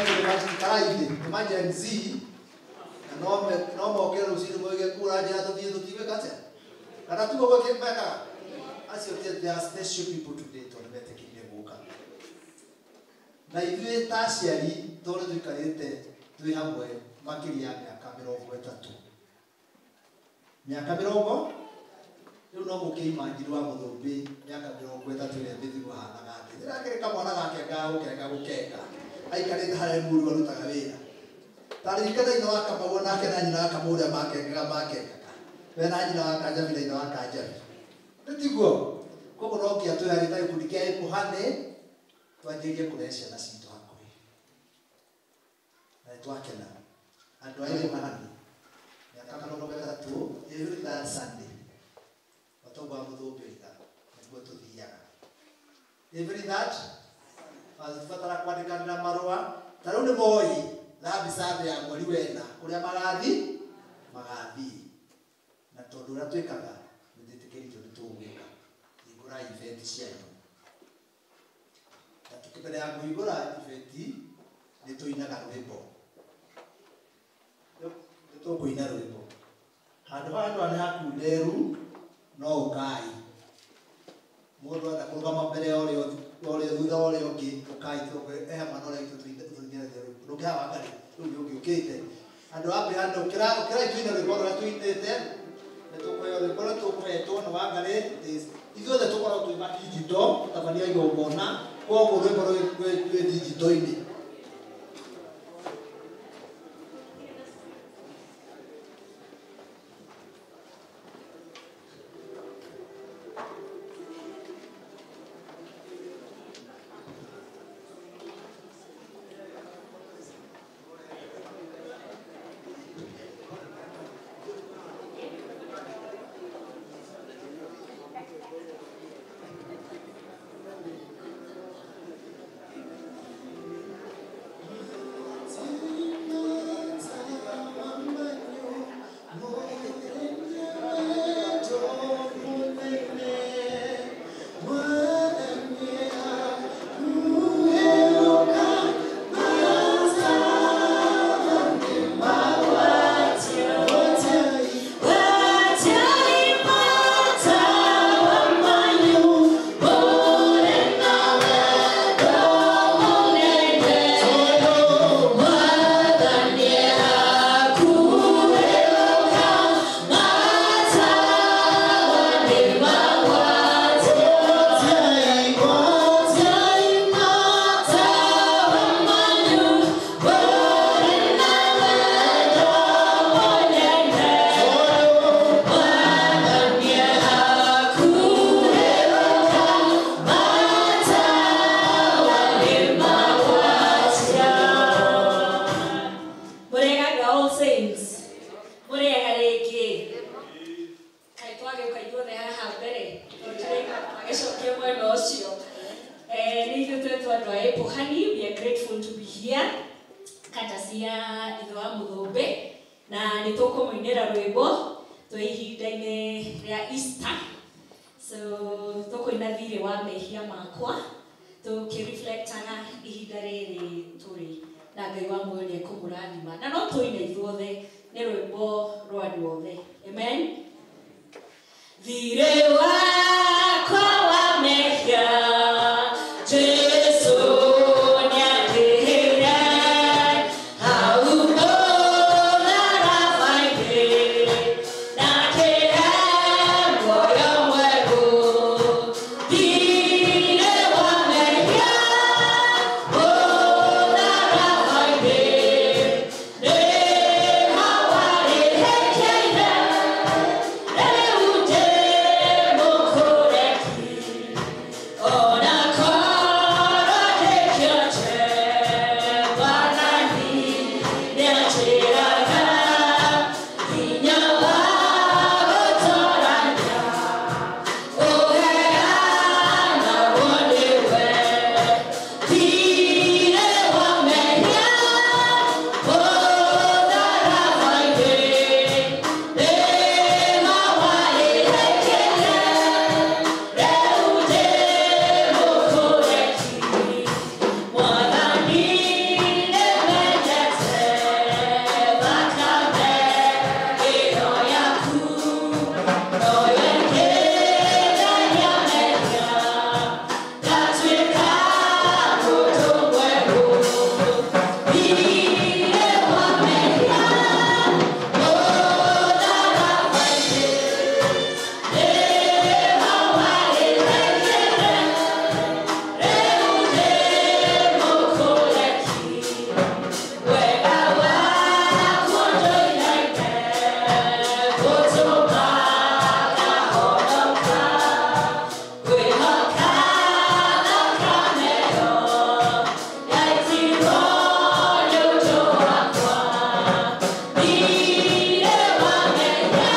Speaker 8: nĩ ma Gen Z na no moke rũcinĩ moige kura njĩra tũthiĩ tũtigwĩka atĩa? Kana tiguo mekaga? Acio they are special people today tondũ metĩkĩrire gũka. Na ithuĩ ta aciari tondũ tũikarĩte twĩ hamwe makĩria ya mĩaka 30. Mĩaka mĩrongo rĩu no mũkĩimanjiri wa Mũthũmbĩ mĩaka 30 ĩrĩa mĩthiru ahanaga atĩ. Ndĩrakĩrĩ kamwana gake ga gũkenga gũkenga. Aikarĩte harĩa mũriũ arutaga wĩra. Ta ririkana ithe wa Kamau nake na nyina wa Kamau ũrĩa makengaga makengaga. We na nyina wa Kanjabi na ithe wa Kanjabi. Nĩ tiguo? Koguo no nginya twĩharĩrie ta gĩkundi kĩa Ipũhani twanjĩrĩrie kũrehe ciana citũ hakuhĩ. Na nĩ twakena. Andũ a Ipũhani mĩaka 30 every third Sunday. Otoguo wa Mũthũmbĩ oiga nĩguo tũthiaga. Every third batara kwandĩkanĩra marũa ta rĩu nĩ moĩ thambi Sunday ya mweri wena kũrĩa magathiĩ. Na tondũ ũrĩa twĩkaga nĩ twĩtĩkĩrĩtio nĩ tũgwĩka. Hingũrai ibeti cianyu. Na mbere ya kũhingũra ibeti nĩ tũinaga rwĩmbo. Nĩ tũkũina rwĩmbo. Handũ haha andũ nĩ hakunderu no ũkai. Mũndũ enda kũrũgama mbere ya ũrĩa thutha wa ũrĩa ũngĩ ũkai he hamwe na ũrĩa ithuĩ tũinĩte rwĩmbo. Ndũngĩhaha Wangarĩ rĩu nĩ ũngĩ ũkĩte. Andũ a Ipũhani ũkĩrai tũine rwĩmbo rũrĩa tũinĩte. Nĩ tũkũheo rwĩmbo rũrĩa tũkũhetwo nĩ Wangarĩ. Ithuothe tũkoragwo twĩ madijito tabania igongona koguo rwĩmbo rwĩ dijito-inĩ.
Speaker 9: Andũ a Epohani, we are grateful to be here. Kata cia ithe wa Mũthũmbĩ na nĩ tũkũmũinĩra rwĩmbo twĩ ihinda-inĩ rĩa Easter. So tũkũina thirĩ wa mehia makwa tũkĩreflectaga ihinda rĩrĩ tũrĩ na Ngai wa muoyo nĩ ekũmũrathima na no tũine ithuothe nĩ rwĩmbo rwa andũ othe. Amen. Thirĩ wakwa wa mehia Jesu nĩandĩhĩire hau mũtharaba-inĩ na akĩhe muoyo mwerũ. Thirĩ wa mehia mũtharaba-inĩ nĩho warĩhĩkĩire rĩu ndĩ mũkũreki. Ona korwo ndĩkĩote Mwathani nĩanjĩraga hinya wa gũtũrania ũheanagwo nĩwe. Thirĩ wa mehia mũtharaba-inĩ nĩho warĩhĩkĩire rĩu ndĩ mũkũreki. Mwathani nĩmenyete thakame ĩyo yaku noyo ĩngĩtheria mehia ngatuĩka mũndũ mwerũ. Thirĩ wa mehia mũtharaba-inĩ nĩho warĩhĩkĩire rĩu ndĩ mũkũreki. Wega waku ndũinaine gũtũma ngahonoka. Ngwĩhoka thakame ĩyo yaitirwo nĩ ũndũ wakwa. Thirĩ wa mehia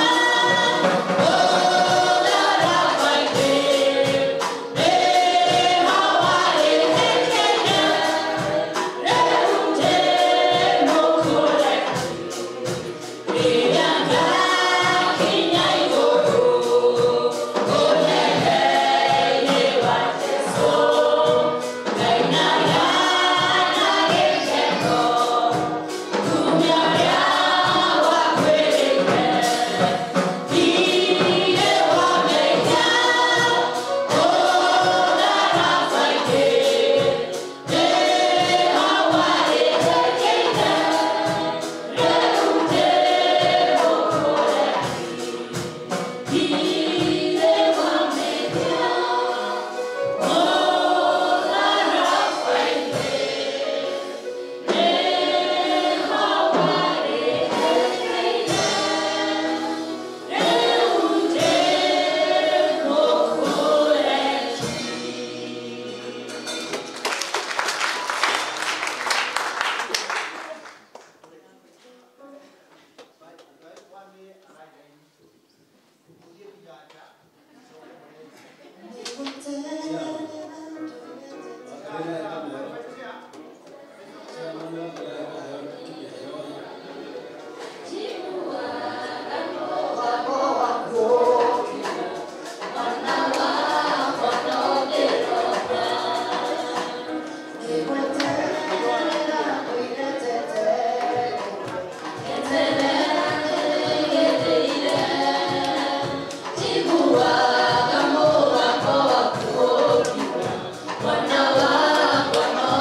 Speaker 9: mũtharaba-inĩ nĩho warĩhĩkĩire rĩu ndĩ mũkũreki. Rĩrĩa ngakinya igũrũ ũnene-inĩ wa Jesũ ngainaga na gĩkeno kumia ũrĩa wakwĩrĩire. Thirĩ wa mehia mũtharaba-inĩ nĩho warĩhĩkĩire rĩu ndĩ mũkũreki. Thirĩ wa mehia mũtharaba-inĩ nĩho warĩhĩkĩire rĩu ndĩ mũkũreki. Mwana wakwa no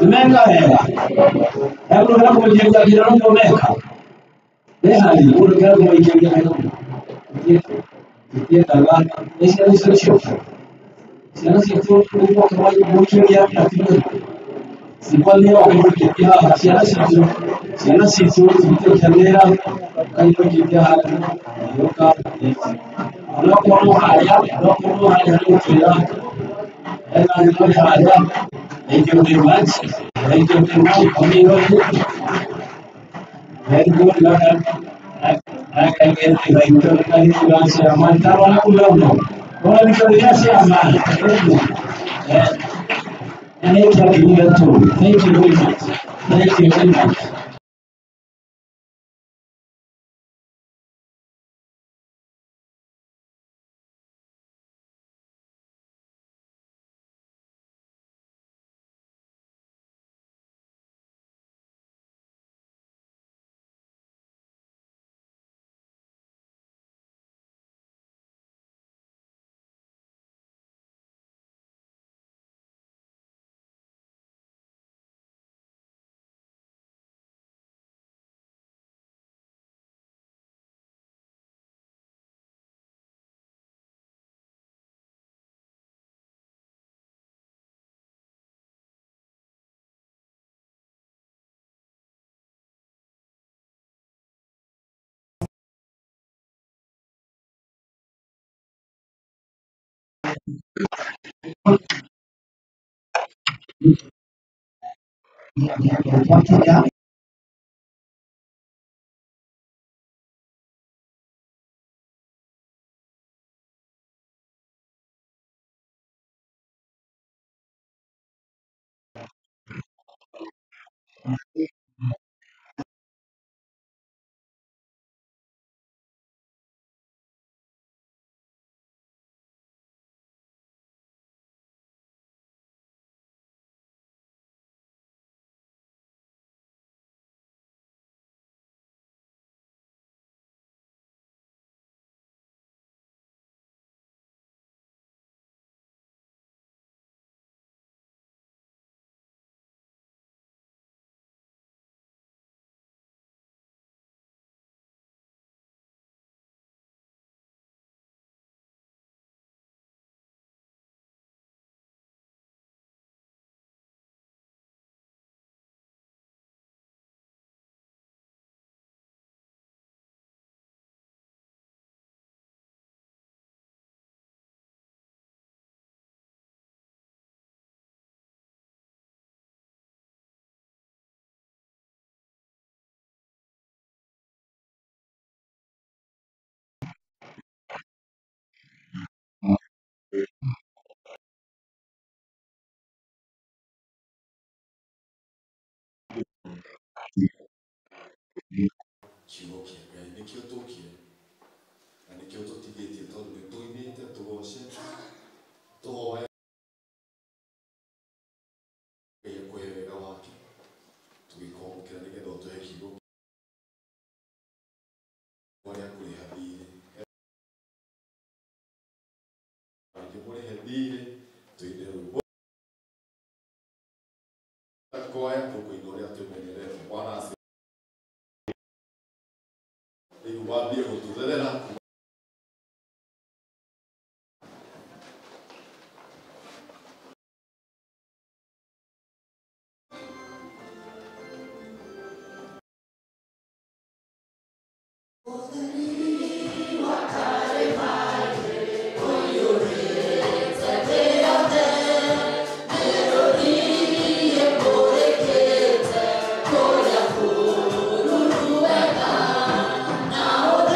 Speaker 10: Nimeka wega. Hebu kila kumjiria kila mtu meka. Nehali, ule kila kumjiria kila mtu. Ndiye tala, ese es el show. Ciana citũ nĩguo kĩmũikĩria atumia cikwa nĩ okũmũikĩria haha ciana citũ ciana citũ citũkenera kaimũikĩria handũ ĩũka onokorwo harĩa onokorwo harĩa nĩgũtwĩra ena nĩmũrĩ harĩa. Thank you very much. Thank you very much. Very good. Thank you very much. Thank you very much.
Speaker 5: Twakinya
Speaker 1: Kiugo kĩa Ngai nĩkĩo tũkire na nĩkĩo tũtigĩtie tondũ nĩ tũinĩte tũgoce tũhoe Ngai akũhe wega wake tũgĩkwamũkĩra nĩgetha ũtũhe kiugo rĩa kũrĩha thiirĩ angĩ mũrĩhe thiirĩ tũine rwĩmbo kwaya tũkũina ũrĩa twĩmenyerete. Bwana asifiwe. Rĩu wambie gũtũtherera.
Speaker 11: Now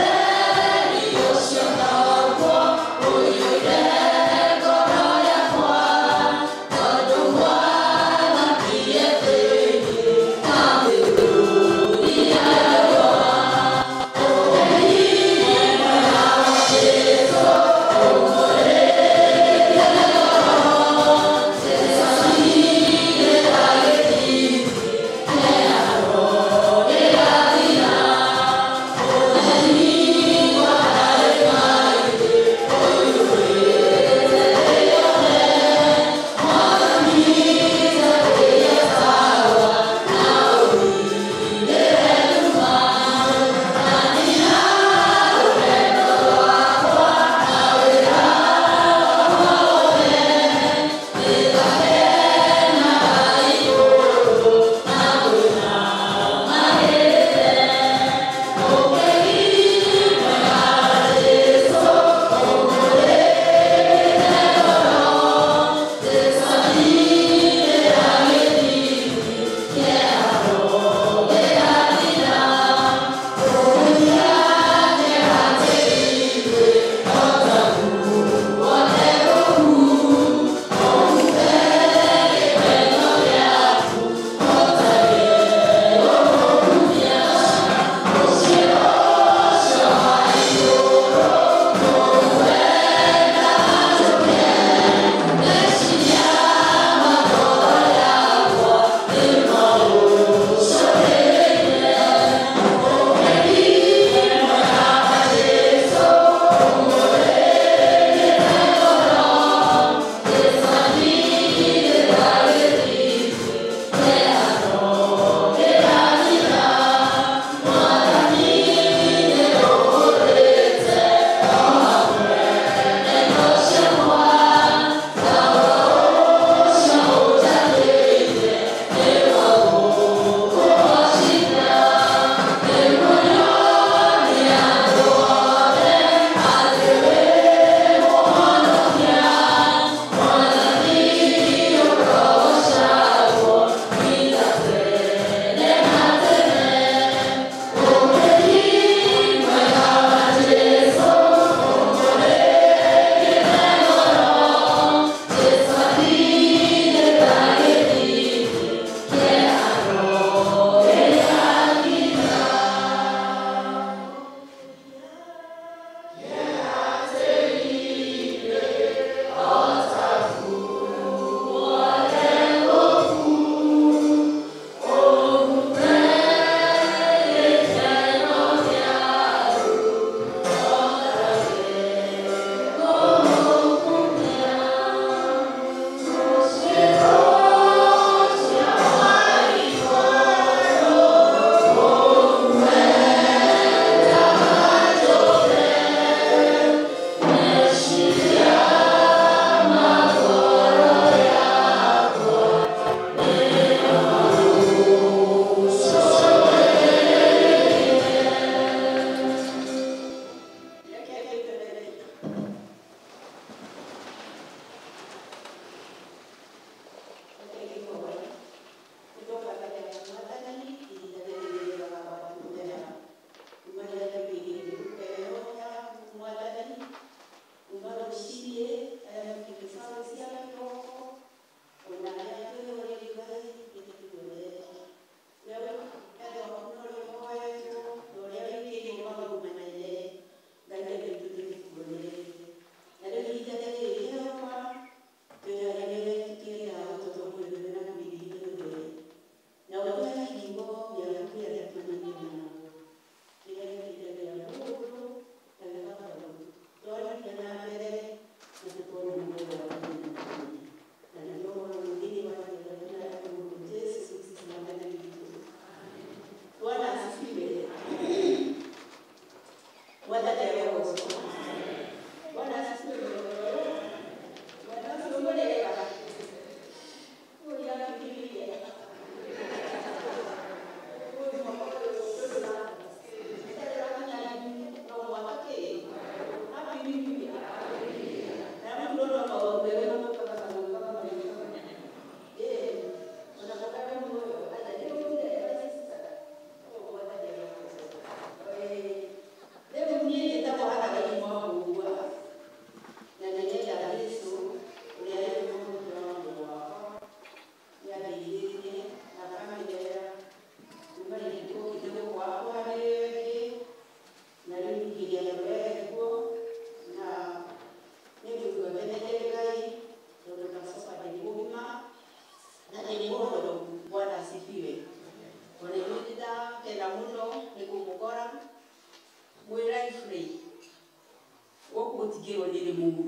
Speaker 11: Gwĩtigĩrwo nĩ Rĩmuru.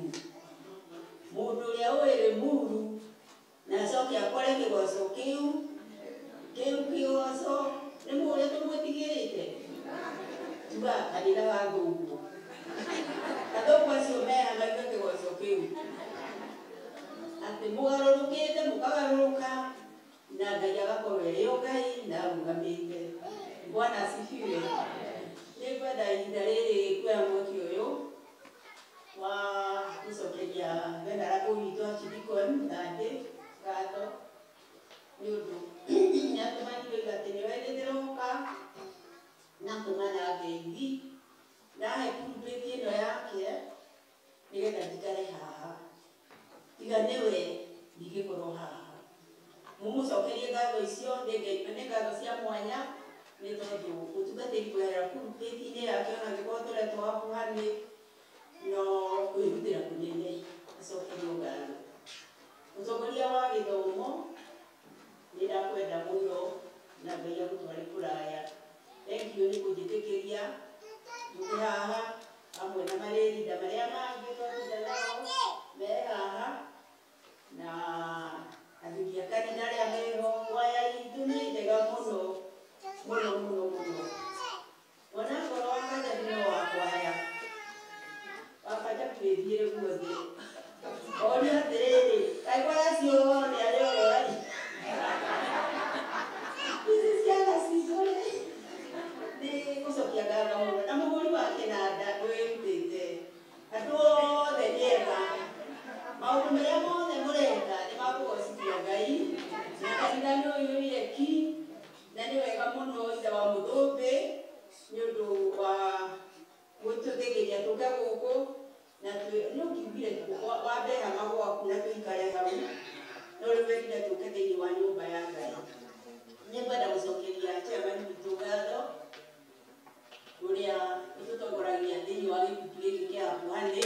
Speaker 11: Mũndũ ũrĩa ũĩ Rĩmuru na acoke akore kĩgoco kĩu kĩu kĩgoco nĩ mũrĩa tũmwĩtigĩrĩte tuga kanitha wa thũngũ athũngũ acio meha maigua kĩgoco kĩu atĩ mũgarũrũkĩte mũkagarũrũka na Ngai agakorwo erĩ o Ngai na arũgamĩte. Bwana asifiwe. Nĩngwenda ihinda rĩrĩ kuoya mweke ũyũ wa gũcokeria venerable witũ Archdeacon Thande ngatho nĩ ũndũ nĩatũmanire oiga atĩ nĩwe ndĩroka na tũmana ngeithi ndahe pulpit ĩno yake nĩgetha njikare haha tiga nĩwe ndingĩkorwo haha. Mũmũcokerie ngatho icio nĩ ngatho cia mwanya nĩ tondũ ũtungatĩri kweherera pulpit-inĩ yake ona angĩkorwo tũretwo hakuhĩ no kwĩrutĩra kũnene acokerio ngatho. Mũtongoria wa gĩthomo nĩ ndakwenda mũno na Ngai agũtware kũraya. Thank you nĩ kũnjĩtĩkĩria njũke haha hamwe na marĩrinda marĩa mangĩ twatinda nao me haha na athuri a kanitha arĩa meho. Kwaya itũ nĩ njega mũno mũno mũno mũno. Onakorwo Wakanjabi no wa kwaya, Wakanjabi wĩthiĩre guothe orio atĩrĩrĩ, kaĩ kwaya ciothe arĩa ũrori ici ciana citũ rĩ nĩ gũcokia ngatho mũno na mũhũri wa kĩnanda nĩwĩrutĩte. Andũ othe nĩ ega, maũndũ marĩa mothe mũreka nĩ makũgocithia Ngai na kanitha nĩ ũiyũire ki na nĩ wega mũno ithe wa Mũthũmbĩ nĩ ũndũ wa gũtũthĩgĩria tũke gũkũ na nĩ ũkiugire wambe hama gwaku na tũikare hau no rĩu wendire tũke thĩinĩ wa nyũmba ya Ngai. Nĩ ngwenda gũcokeria chairman witũ ngatho ũrĩa ũtũtongoragia thĩinĩ wa gĩkundi gĩkĩ kĩa Hakuhani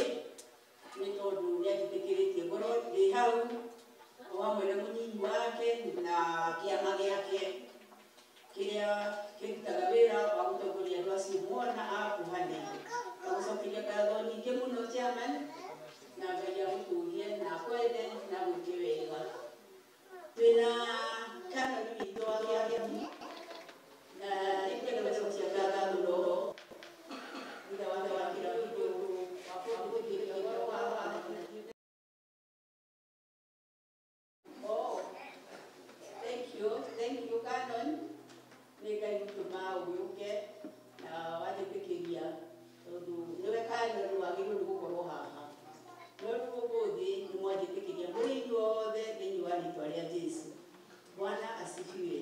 Speaker 11: nĩ tondũ nĩanjĩtĩkĩrĩtie ngorwo ndĩ hau o hamwe na mũnyinyi wake na kĩama gĩake kĩrĩa kĩrutaga wĩra wa gũtongoria andũ acio mona a Hakuhani. Ngagũcokeria ngatho nyingĩ mũno chairman na Ngai agũtũrie na akwende na agwĩke wega. Twĩna canon witũ wa Kĩambi na nĩngwenda gũcokia ngatho mũno thutha wa kĩra witũ wa kũnjĩtĩkĩria ngorwo haha. Oh, thank you Canon. Nĩ Ngai gũtũma ũgĩũke na wanjĩtĩkĩria tondũ nĩwe Canon wagĩrĩirwo nĩ gũkorwo haha no rĩu ũmũthĩ nĩ mwanjĩtĩkĩria mũrĩ inyuothe thĩinĩ wa rĩtwa rĩa Jesũ. Bwana asifiwe.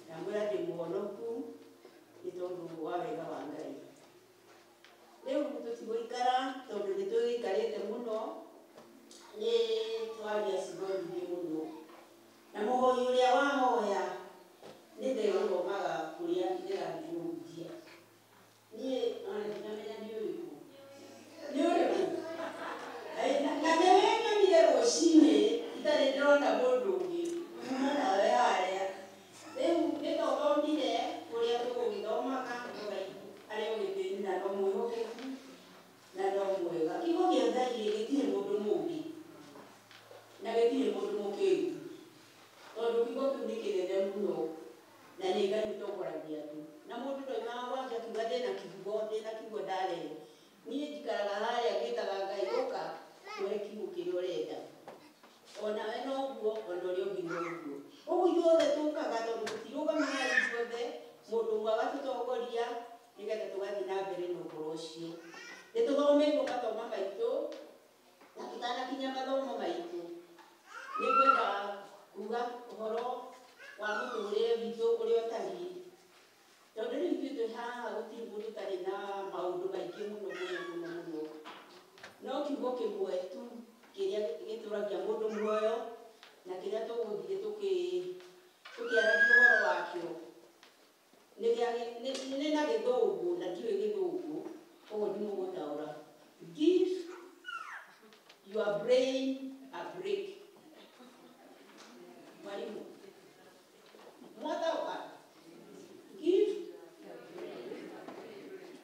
Speaker 11: Ndamwĩra ndĩ mũhonoku nĩ tondũ wa wega wa Ngai. Rĩu tũtigũikara tondũ nĩ tũgĩikarĩte mũno nĩ twaria ciugo nyingĩ mũno na mũhoi ũrĩa wahoya nĩ ndegũthomaga kũrĩa ndĩrathiĩ kũhunjia. Niĩ ona ndinamenya nĩ ũrĩkũ nĩ ũrĩkũ na nĩwe nyonire rũcinĩ itarĩ ndĩrona mũndũ ũngĩ kuma nawe harĩa. Rĩu nĩ twathomire kũrĩa tũgũgĩthomaga Ngai arĩ o gĩtĩĩri na no mwĩhokeku na no mwega. Kiugo kĩa Ngai rĩ gĩtirĩ mũndũ mũũgĩ na gĩtirĩ mũndũ mũkĩgu tondũ kiugo kĩu nĩ kĩnene mũno na nĩ Ngai ũtongoragia andũ na mũndũ ndoimaga gwake akiuga ndĩna kiugo ndarehe. Niĩ njikaraga harĩa ngĩtaga Ngai ũka tũhe kiugo kĩrĩa ũrenda onawe noguo ona ũrĩa ũngĩ noguo. Ũguo ithuothe tũkaga tondũ tũtirũgamaga ithuothe mũndũ ũmwe agatũtongoria nĩgetha tũgathiĩ na mbere na ũhoro ũcio. Nĩ tũthomeirwo mathomo maitũ na tũtanakinya mathomo maitũ nĩ ngwenda kuga ũhoro wa mũtũrĩre witũ ũrĩa ũtariĩ tondũ rĩu ithuĩ twĩ haha gũtirĩ mũndũ ũtarĩ na maũndũ maingĩ mũno mũno mũno mũno no kiugo kĩmwe tu kĩrĩa gĩtũragia mũndũ muoyo na kĩrĩa tũgũthiĩ tũkĩaragia ũhoro wakĩo nĩ na gĩthũngũ na ndiũĩ gĩthũngũ koguo ndimũgũtaũra. Give your brain a break. Mwalimu mwataũka give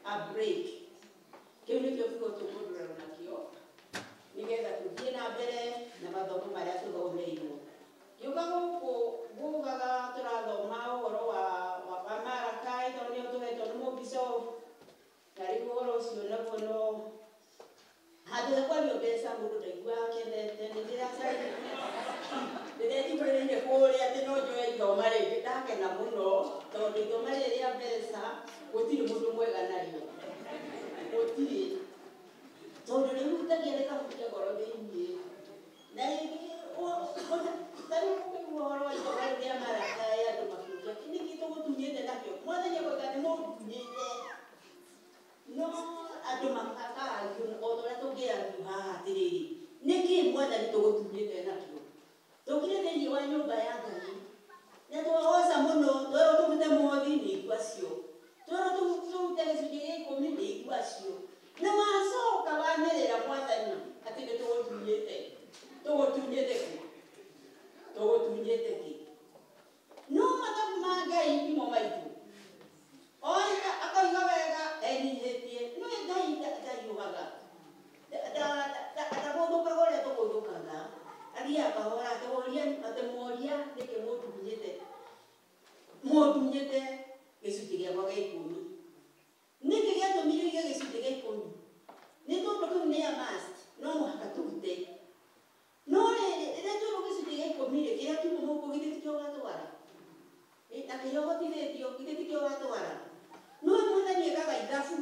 Speaker 11: a break. Kĩu nĩkĩo kiugo tũkũndũrana nakĩo Mathomo marĩa tũthomeirwo ngiuka gũkũ ngugaga tũrathoma ũhoro wa wa Marakai tondũ nĩo tũhetwo nĩ mũbishop na rĩu ũhoro ũcio naguo no handũ he kwario mbeca mũndũ ndaiguaga akenete. Nĩ ndĩretigĩrĩire kũrĩa atĩ no njoe ithoma rĩngĩ, ndakena mũno tondũ ithoma rĩrĩ rĩa mbeca gũtirĩ mũndũ mwega narĩo, gũtirĩ, tondũ rĩhutagia rĩkahutia ngoro thĩiniĩ. Na rĩngĩ ta rĩu ũkĩigua ũhoro wa ithoma rĩu rĩa Marakai andũ makiuga nĩkĩ tũgũtunyĩte nakĩo, mwathani akoiga nĩ mũndunyĩte, no andũ makaario o ta ũrĩa tũngĩario haha atĩrĩrĩ, nĩkĩ mwathani tũgũtunyĩte nakĩo? Tũkire thĩiniĩ wa nyũmba ya Ngai na twagoca mũno, twerwo tũrute mothi nĩ igu acio, twerwo tũrute gĩcunjĩ gĩa 10 nĩ igu acio, na wacoka wanĩrĩra mwathani atĩ nĩ tũgũtunyĩte. Tũgũtunyĩte kĩ? Tũgũtunyĩte kĩ? No mathabu ma Ngai timo maitũ, oiga akoiga wega enyihĩtie, nĩwe Ngai ndahiũhaga, ndagũthũkaga ũrĩa tũgũthũkaga, athiaga kahora akĩmoria akĩmoria nĩkĩ mũndunyĩte, mũndunyĩte gĩcunjĩ gĩakwa gĩa 10, nĩkĩ gĩatũmire ũige gĩcunjĩ gĩa 10? Nĩ tondũ kĩu nĩ a must, no mũhaka tũrute. No rĩrĩ, rĩrĩa twerwo gĩcunjĩ gĩa 10 rĩ, kĩrĩa kiuma mũhuko githĩ tikĩo ũgatwara? Na kĩrĩa ũhotithĩtio githĩ tikĩo ũgatwara? No mwathani ekaga ithabu,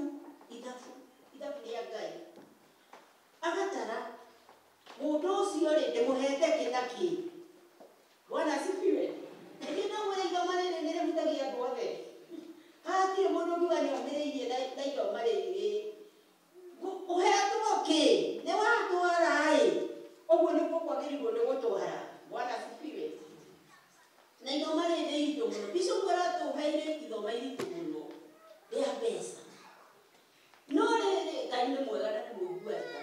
Speaker 11: ithabu, ithabu rĩa Ngai, agatara mũndũ ũcio rĩ, ndĩmũhete kĩ na kĩ. Bwana asifiwe. Nĩkĩ ndagwĩra ithoma rĩrĩ nĩ rĩhutagia andũ othe? Hatirĩ mũndũ ũngiuga nĩ omĩrĩirie na ithoma rĩrĩ. Ũhetwo kĩ? Nĩ watwara ĩ, ũguo nĩguo kwagĩrĩirwo nĩ gũtwara. Bwana asifiwe. Na ithoma rĩrĩ nĩ iritũ mũno. Bishop aratũheire ithoma iritũ mũno rĩa mbeca. No rĩrĩ, Ngai nĩ mwega na nĩ mũigua tha,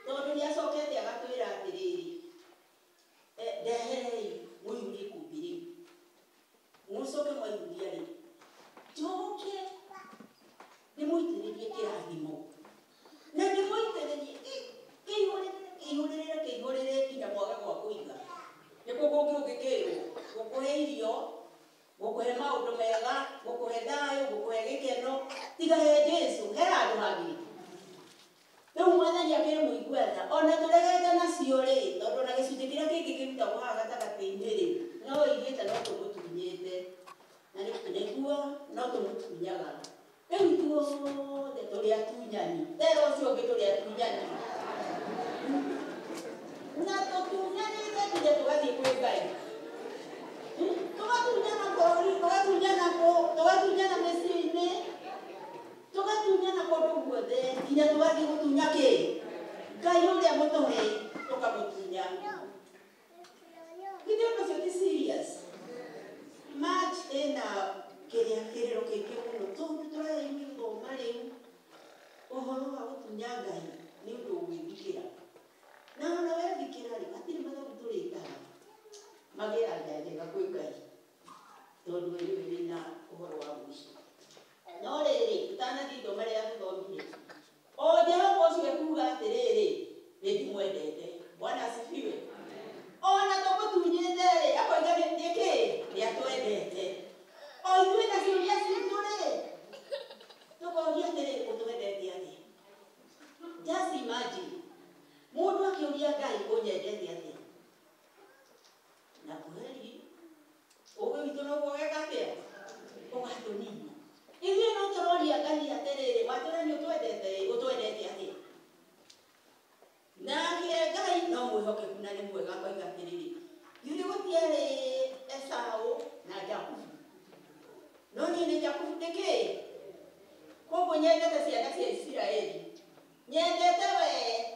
Speaker 11: tondũ nĩ acokete agatwĩra atĩrĩrĩ, ndeherei mũihũrie ikũmbĩ rĩu, mũcoke mwaihũria rĩ, njoke ndĩmũitĩrĩrie kĩrathimo, na ndĩmũitĩrĩrie kĩihũrĩrĩre kĩihũrĩrĩre kĩihũrĩrĩre nginya mwage gwa kũiga. Nĩkuo kũngĩ ũngĩkĩrwo gũkũhe irio, gũkũhe maũndũ mega, gũkũhe thayũ, gũkũhe gĩkeno, tiga he Jesũ, he handũ hangĩ. Rĩu mwathani akĩrĩ mũigua tha, ona tũregete nacio rĩ, tondũ ona gĩcunjĩ kĩrĩa kĩngĩ kĩrutagwo haha gatagatĩ-inĩ rĩ, no oigĩte no tũmũtunyĩte, na nĩguo no tũmũtunyaga. Rĩu ithuothe tũrĩ atunyani, tera ũcio ũngĩ tũrĩ atunyani, na tũtunyanĩte nginya tũgathiĩ kwĩ Ngai, tũgatunyana bũrũri, tũgatunyana kũ, tũgatunyana mĩciĩ-inĩ, tũgatunyana kũndũ guothe nginya tũgathiĩ gũtunya kĩ? Ngai ũrĩa mũtũhe tũkamũtunya. Githĩ ũndũ ũcio ti serious? March ĩna kĩrĩa kĩrĩro kĩingĩ mũno tondũ tũraheirwo ithoma rĩu ũhoro wa gũtunya Ngai nĩ ũndũ ũgwĩthikĩra, na ona wethikĩra rĩ, hatirĩ mathabu tũrĩkaga magĩe anja njega kwĩ Ngai tondũ we nĩwe wĩna ũhoro wa mũico. No rĩrĩ, tũtanathiĩ ithoma rĩrĩa tũthomire, o Jehova ũcio ekuga atĩrĩrĩ, nĩ ndimwendete. Bwana asifiwe. Ona tũmũtunyĩte rĩ, akoiga nĩ kĩ? Nĩ atwendete. O ithuĩ na ciũria citũ rĩ, tũkoria atĩrĩrĩ, ũtwendete atĩa? Just imagine mũndũ akĩũria Ngai ũnyendete atĩa? Na kweli ũgĩ witũ noguo ũgeka atĩa? Ũgatũnina. Ithuĩ no tũroria Ngai atĩrĩrĩ, watwĩra nĩ ũtwendete ĩ, ũtwendete atĩa? Nake Ngai no mwĩhokeku na nĩ mwega akoiga atĩrĩrĩ, githĩ gũtiarĩ Esau na Jakubu? No niĩ nĩ Jakubu nĩkĩ? Koguo nyendete ciana cia Isiraeli, nyendete we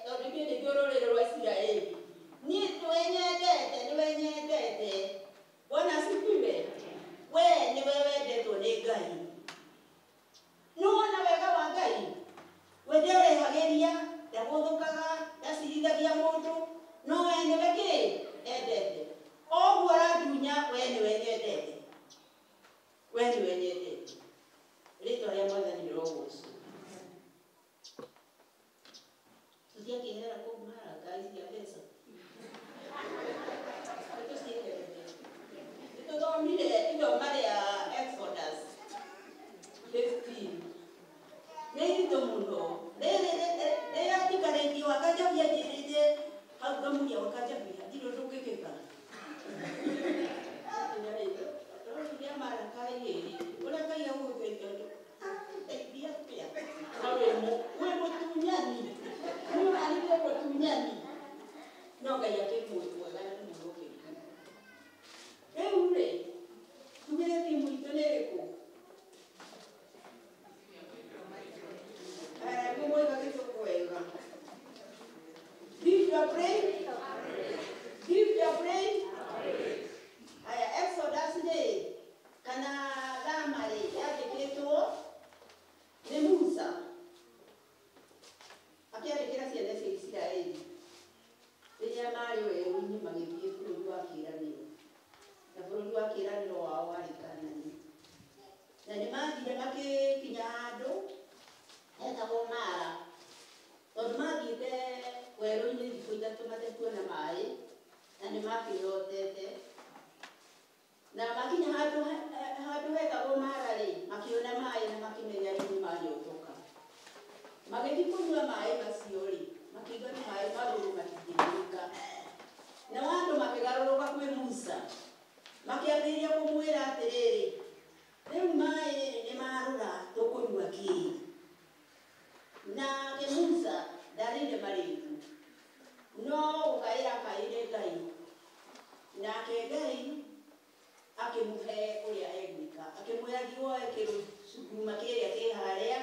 Speaker 11: tondũ ithuĩ nĩ ithuĩ rũrĩrĩ rwa Isiraeli. Niĩ nĩwe nyendete, nĩwe nyendete. Bwana asifiwe. We nĩwe wendetwo nĩ Ngai. Nĩwona wega wa Ngai? We nderehagĩria, ndagũthũkaga, ndacirithagia mũndũ, no we nĩwe kĩ? Endete. Oguo arandunya, we nĩwe nyendete. We nĩwe nyendete. Rĩtwa rĩa mwathani rĩrogocwo. Tũtiakĩherera kũu Maraka cia mbeca. Mũno rĩrĩa njikarĩtie wakanjabia njĩrĩte hau ngamuria wakanjabia ndirĩ ũndũ ũngĩkĩka rĩa marakai ũrĩa Ngai agũgũteithia teithia atĩa na wĩ mũtunyani nĩ ũrarire mũtunyani no Ngai akĩmwega na nĩ mũrũkĩru. Rĩu rĩ tugire timu itũ nĩ ĩrĩkũ? Wega. Give your brain. Give your brain. Aya, Exodus rĩ kana Thama rĩ yandĩkĩtwo nĩ Musa akĩandĩkĩra ciana cia Isiraeli rĩrĩa marĩ werũ-inĩ magĩthiĩ bũrũri wa kĩĩranĩro, na bũrũri wa kĩĩranĩro wao warĩ Kanani, na nĩ mathire makĩkinya handũ hetagwo Mara tondũ mathiĩte werũ-inĩ thikũ 3 matekuona maĩ na nĩ makĩnyotete na makinya handũ hetagwo Mara rĩ makĩona maĩ na makĩmenya rĩu nĩ manyotoka. Magĩthiĩ kũnyua maĩ macio rĩ makĩigua nĩ maĩ marũrũ matingĩnyuĩka, nao andũ makĩgarũrũka kwĩ Musa makĩambĩrĩria kũmwĩra atĩrĩrĩ, rĩu maĩ rĩ nĩ marũra tũkũnyua kĩĩ? Nake Musa ndarĩire marĩĩgu no gũkaĩra akaĩire Ngai, nake Ngai akĩmũhe ũrĩa egwĩka, akĩmwĩra thiĩ woe kĩrũcunguma kĩrĩa kĩ harĩa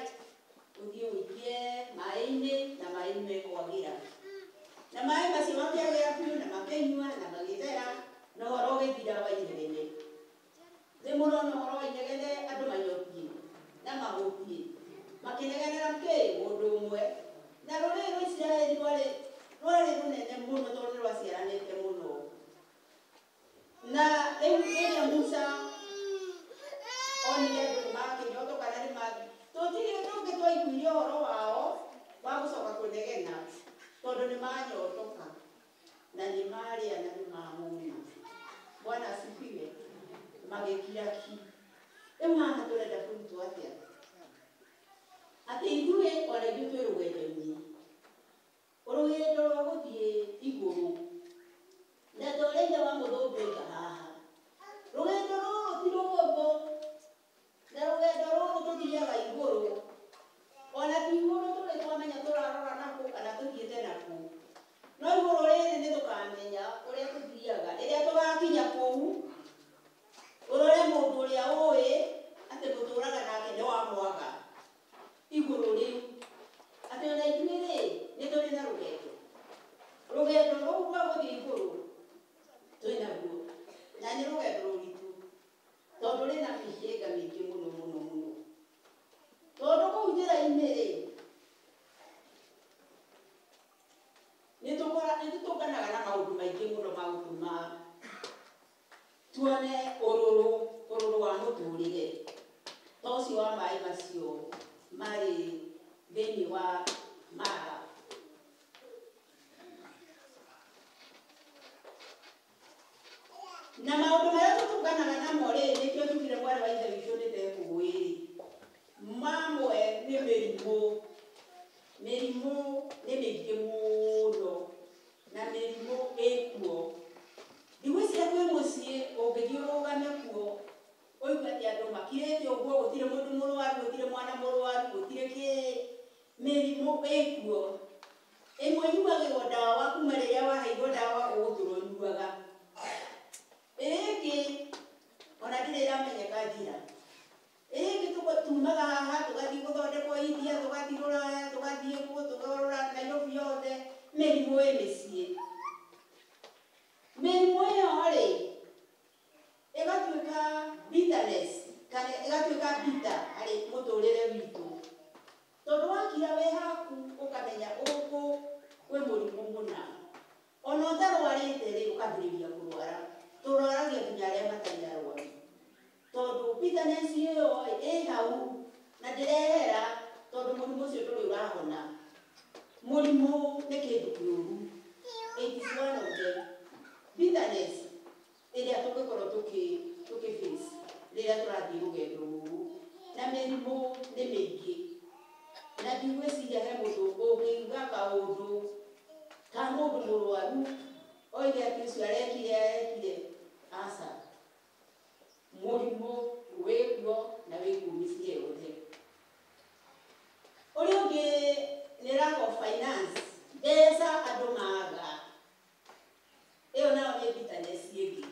Speaker 11: ũthiĩ ũikie maĩ-inĩ na maĩ nĩ mekwagĩra. Na maĩ macio makĩagĩra biũ na makĩnyua na magĩthera na ũhoro ũgĩthira wa inegene. Nĩ mũrona ũhoro wa inegene andũ manyotie na mahũtie makĩnegenera kĩ mũndũ ũmwe, na rũrĩrĩ rwa Isiraeli rwarĩ rũnene mũno tondũ nĩ rwaciaranĩte mũno. Na rĩu rĩrĩa Musa onire andũ nĩ makĩnyotoka na nĩ tũtirĩ ũndũ ũngĩ twaiguire ũhoro wao wa gũcoka kũnegena tondũ nĩ manyotoka na nĩ marĩa na nĩ mahũna. Bwana asifiwe. Magĩkira ki. Rĩu haha tũrenda kũrutwo atĩa? Atĩ ithuĩ ona ithuĩ twĩ rũgendo-inĩ, rũgendo rwa gũthiĩ igũrũ, na ta ũrĩa ithe wa mũthũngũ oiga haha, rũgendo rũrũ ti rũhũthũ, na rũgendo rũrũ tũthiaga igũrũ, ona ti igũrũ tũrĩ twamenya tũrarora nakũ kana tũthiĩte nakũ, no igũrũ rĩrĩ nĩ tũkamenya ũrĩa tũthiaga rĩrĩa tũgakinya kũu. Ũrore mũndũ ũrĩa ũĩ atĩ mũtũraga nake nĩ wamwaga igũrũ rĩu, atĩ ona ithuĩ rĩ nĩ tũrĩ na rũgendo, rũgendo rũu rwa gũthiĩ igũrũ twĩ naruo, na nĩ rũgendo rũritũ tondũ rĩna mĩhĩnga mĩingĩ mũno mũno mũno, tondũ kũu njĩra-inĩ rĩ nĩ tũtũnganaga na maũndũ maingĩ mũno ma gũtũma tuone ũrũrũ wa mũtũrĩre ta ũcio wa maĩ macio marĩ thĩinĩ wa Mara. Na maũndũ marĩa tũtũnganaga namo rĩ nĩkĩo njugire mwarĩ wa ithe witũ nĩ tekũĩ rĩ, mamwe nĩ mĩrimũ, mĩrimũ nĩ mĩingĩ mũno na mĩrimũ ĩkuo. Ndigwĩciria kwĩ mũciĩ ũngĩthiĩ ũrũgame kuo ũigue atĩ andũ makirĩte ũguo, gũtirĩ mũndũ mũrwaru, gũtirĩ mwana mũrwaru, gũtirĩ kĩĩ, mĩrimũ ĩkuo. Ĩmwe ĩnyuagĩrwo ndawa kuma rĩrĩa waheirwo ndawa ũgũtũra ũnyuaga, ĩrĩa ĩngĩ ona ndĩrĩ ĩramenyeka njĩra, ĩrĩa ĩngĩ tumaga haha tũgathiĩ gũthondekwo India, tũgathiĩ Rũraya, tũgathiĩ kũ, tũkarora Nairobi yothe, mĩrimũ ĩ mĩciĩ. Mĩrimũ ĩyo rĩ ĩgatuĩka bitterness kana ĩgatuĩka bitter harĩ mũtũrĩre witũ, tondũ wakira wĩ haku ũkamenya gũkũ kwĩ mũrimũ mũna, ona ũtarwarĩte rĩ ũkambĩrĩria kũrwara. Tũrwaragia nginya arĩa matarĩ arwaru, tondũ bitterness ĩyo ĩ hau na ndĩrehera, tondũ mũrimũ ũcio ndũrĩ ũrahona. Mũrimũ nĩ kĩndũ kĩũru, it is one of them. Bitterness ĩrĩa tũngĩkorwo tũkĩ face rĩrĩa tũrathiĩ rũgendo rũrũ, na mĩrimũ nĩ mĩingĩ, na ndigwĩciria Mũndũ mũrwaru oige atĩ ũcio arekire arekire aca. Mũrimũ wĩkuo na wĩkuo mĩciĩ yothe. Ũrĩa ũngĩ nĩ lack of finance, mbeca andũ maga. Ĩyo nayo nĩ bitterness ĩngĩ.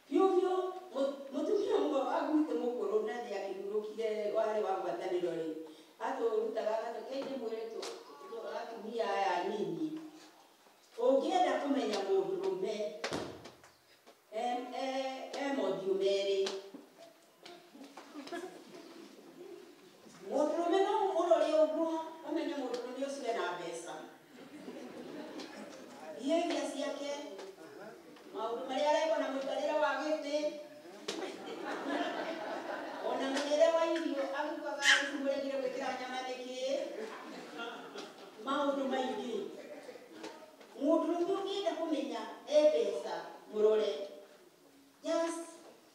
Speaker 11: Biũ biũ mũtumia ũmwe wa gwitũ mũkũrũ na nĩ akĩhurũkire warĩ wa ngwatanĩro rĩ, atũrutaga agatũkei ndĩmwĩre atumia aya anini, ũngĩenda kũmenya mũndũrũme e mothiũ merĩ. Mũndũrũme no ũmũrore ũguo ũmenye mũndũrũme ũcio ena mbeca. Behavior ciake, maũndũ marĩa arekwo na mũikarĩre wa gĩtĩ, ona mũrĩre wa irio arugaga ici mũregire gwĩkĩra nyama nĩkĩ, maũndũ maingĩ. Mũndũrũme ũngĩenda kũmenya e mbeca mũrore, just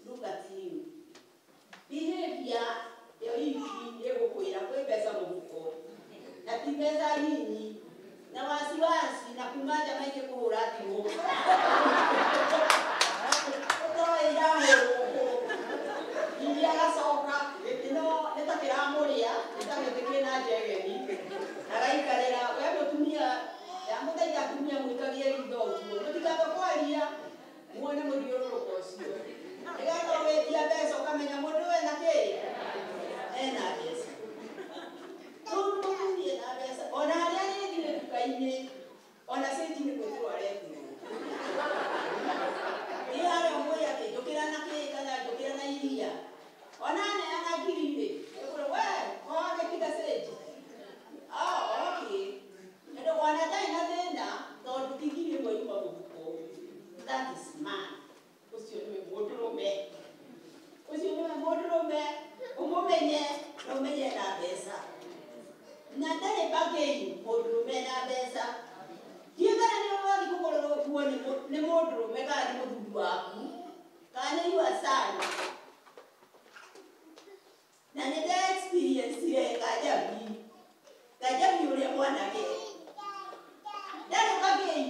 Speaker 11: look at him. Behavior ĩyo iki ĩgũkwĩra kwĩ mbeca mũhuko, na ti mbeca nini, na wasiwasi na kuma nja maingĩ kũhũra thimũ. Ũtoĩ irahũrwo kũ, ningĩ agacoka gĩtĩ no nĩ ta kĩramũrĩa, nĩ ta gĩtĩ kĩna njegeni, agaikarĩra. We mũtumia, ndamũthaitha atumia mũikagie ritho ũguo, mũtikambe kwaria, muone mũthiũrũrũko ũcio. Nĩgetha ũgĩtia mbeca ũkamenya mũndũ ũyũ ena kĩ? Ena mbeca. Tondũ mũthuri ena mbeca, ona harĩa arĩthire nduka-inĩ, ona cenji nĩ gwĩkĩrwo arekĩrwo. Ĩ harĩa ũmwĩre atĩ njũkĩra na kĩ kana njũkĩra na iria. Ona aneana ngiri rĩ, ĩkwĩra we, ko wagĩtiga cenji? Ah, okay. Tondũ ona ndarĩ na thĩna, tondũ ti ngiri ĩmwe yuma mũhuko. That is man. Ũcio nĩwe mũndũrũme. Ũcio nĩwe mũndũrũme, ũmũmenye na ũmenye ena mbeca. Na ndarĩ bargain mũndũrũme ena mbeca. Ndiũĩ kana nĩ ũrathiĩ kũgũrĩrwo nguo nĩ mũndũrũme kana nĩ mũthuri waku, kana nĩ your son. Na nĩ nda experience-ire Kanjabi, Kanjabi ũrĩa mwanake. Ndarĩ bargain.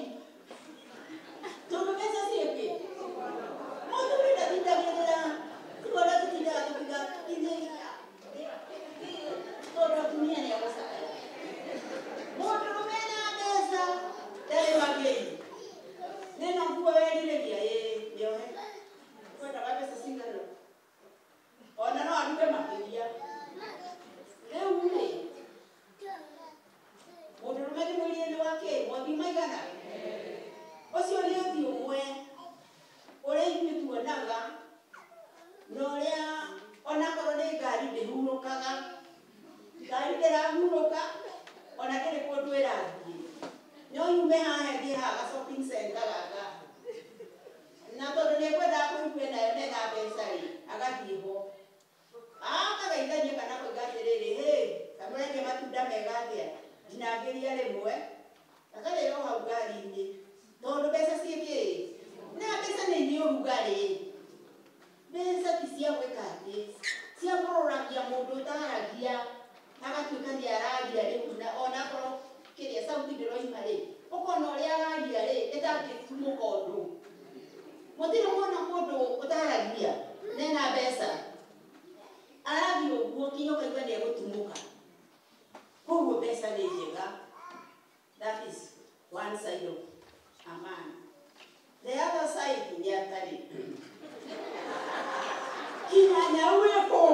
Speaker 11: Tondũ mbeca ciĩkĩ? Mũthuri ndatindagĩrĩra, tiga ũrĩa tũtindaga tũkiuga kinyĩria. Tondũ atumia nĩ agũcakaya. Mũndũrũme ena mbeca ndarĩ bargain. Nĩ no nguo werirĩria, ĩĩ mĩohe. Ũkwendaga mbeca cigana? Ona no arute makĩria. Rĩu rĩ, mũndũrũme ndĩmwĩrire nĩ wa kĩ? Mothiũ maigana? Ũcio nĩ ũthiũ ũmwe ũrĩa ithuĩ tuonaga na ũrĩa onakorwo nĩ ngari ndĩhurũkaga, ngari ndĩrahurũka ona ndĩrĩ kũndũ ĩrathiĩ. No yume haha ĩthiĩ haha ga shopping center gaka, na tondũ nĩ ekwendaga kũigua nayo na ena mbeca rĩ, agathiĩ ho akagaithania kana koiga atĩrĩrĩ, hĩ kamũrendia matunda mega atĩa, ndinangĩria rĩmwe, akarĩra o hau ngari-inĩ tondũ mbeca ciĩ kĩ? Na mbeca nĩ irĩ ũrugarĩ. Mbeca ti cia gwĩka atĩ, cia kũroragia mũndũ ũtaragia, agatuĩka nĩ araria rĩu na onakorwo kĩrĩa sauti ndĩroima rĩ, ũkona ũrĩa araria rĩ, ĩtangĩtumũka ũndũ. Mũtirĩ muona mũndũ ũtaragia na ena mbeca, aragia ũguo nginya ũkaigua nĩ egũtumũka. Koguo mbeca nĩ njega. That is one side of a man. The other side nĩ atarĩ. Kinya nyau ĩ kũu.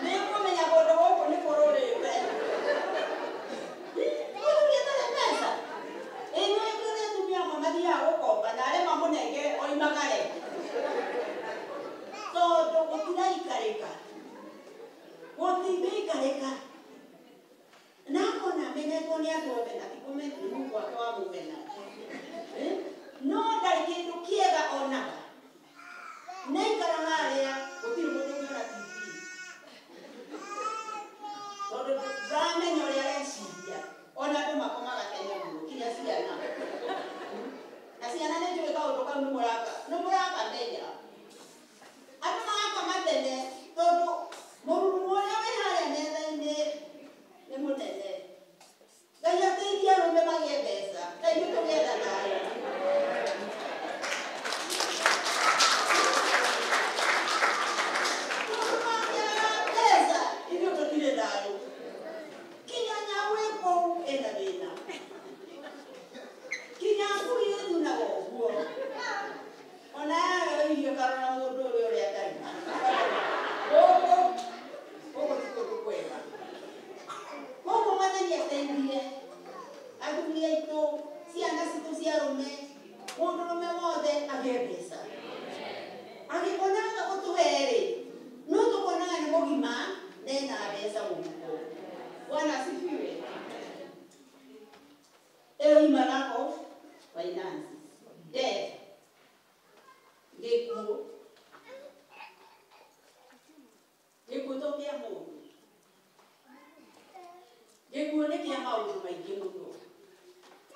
Speaker 11: Nĩ kũmenya kũndũ gũkũ nĩ kũrũrĩte. Mũthuri atarĩ mbeca. Ĩ nĩ kũrĩ atumia amwe mathiaga gũkomba na arĩa mamũnengere oimagare. Tondũ gũtiraikarĩka. Gũtingĩikarĩka. Na akona amenetwo nĩ andũ othe na ti kũmena nĩ Mungu wake wamũmena. No ndarĩ kĩndũ kĩega onaga. Na aikara harĩa gũtirĩ mũndũ ũngĩona TV. Tondũ ndaramenya ũrĩa areciria. Ona andũ makomaga tene mũno nginya ciana. Na ciana nĩ njũĩ kaũndũ kau nĩ mũrakamenya. Andũ marakoma tene tondũ mũrurumo ũrĩa wĩ harĩa metha-inĩ nĩ mũnene. Ngai ateithie arũme maũndũ maingĩ mũno.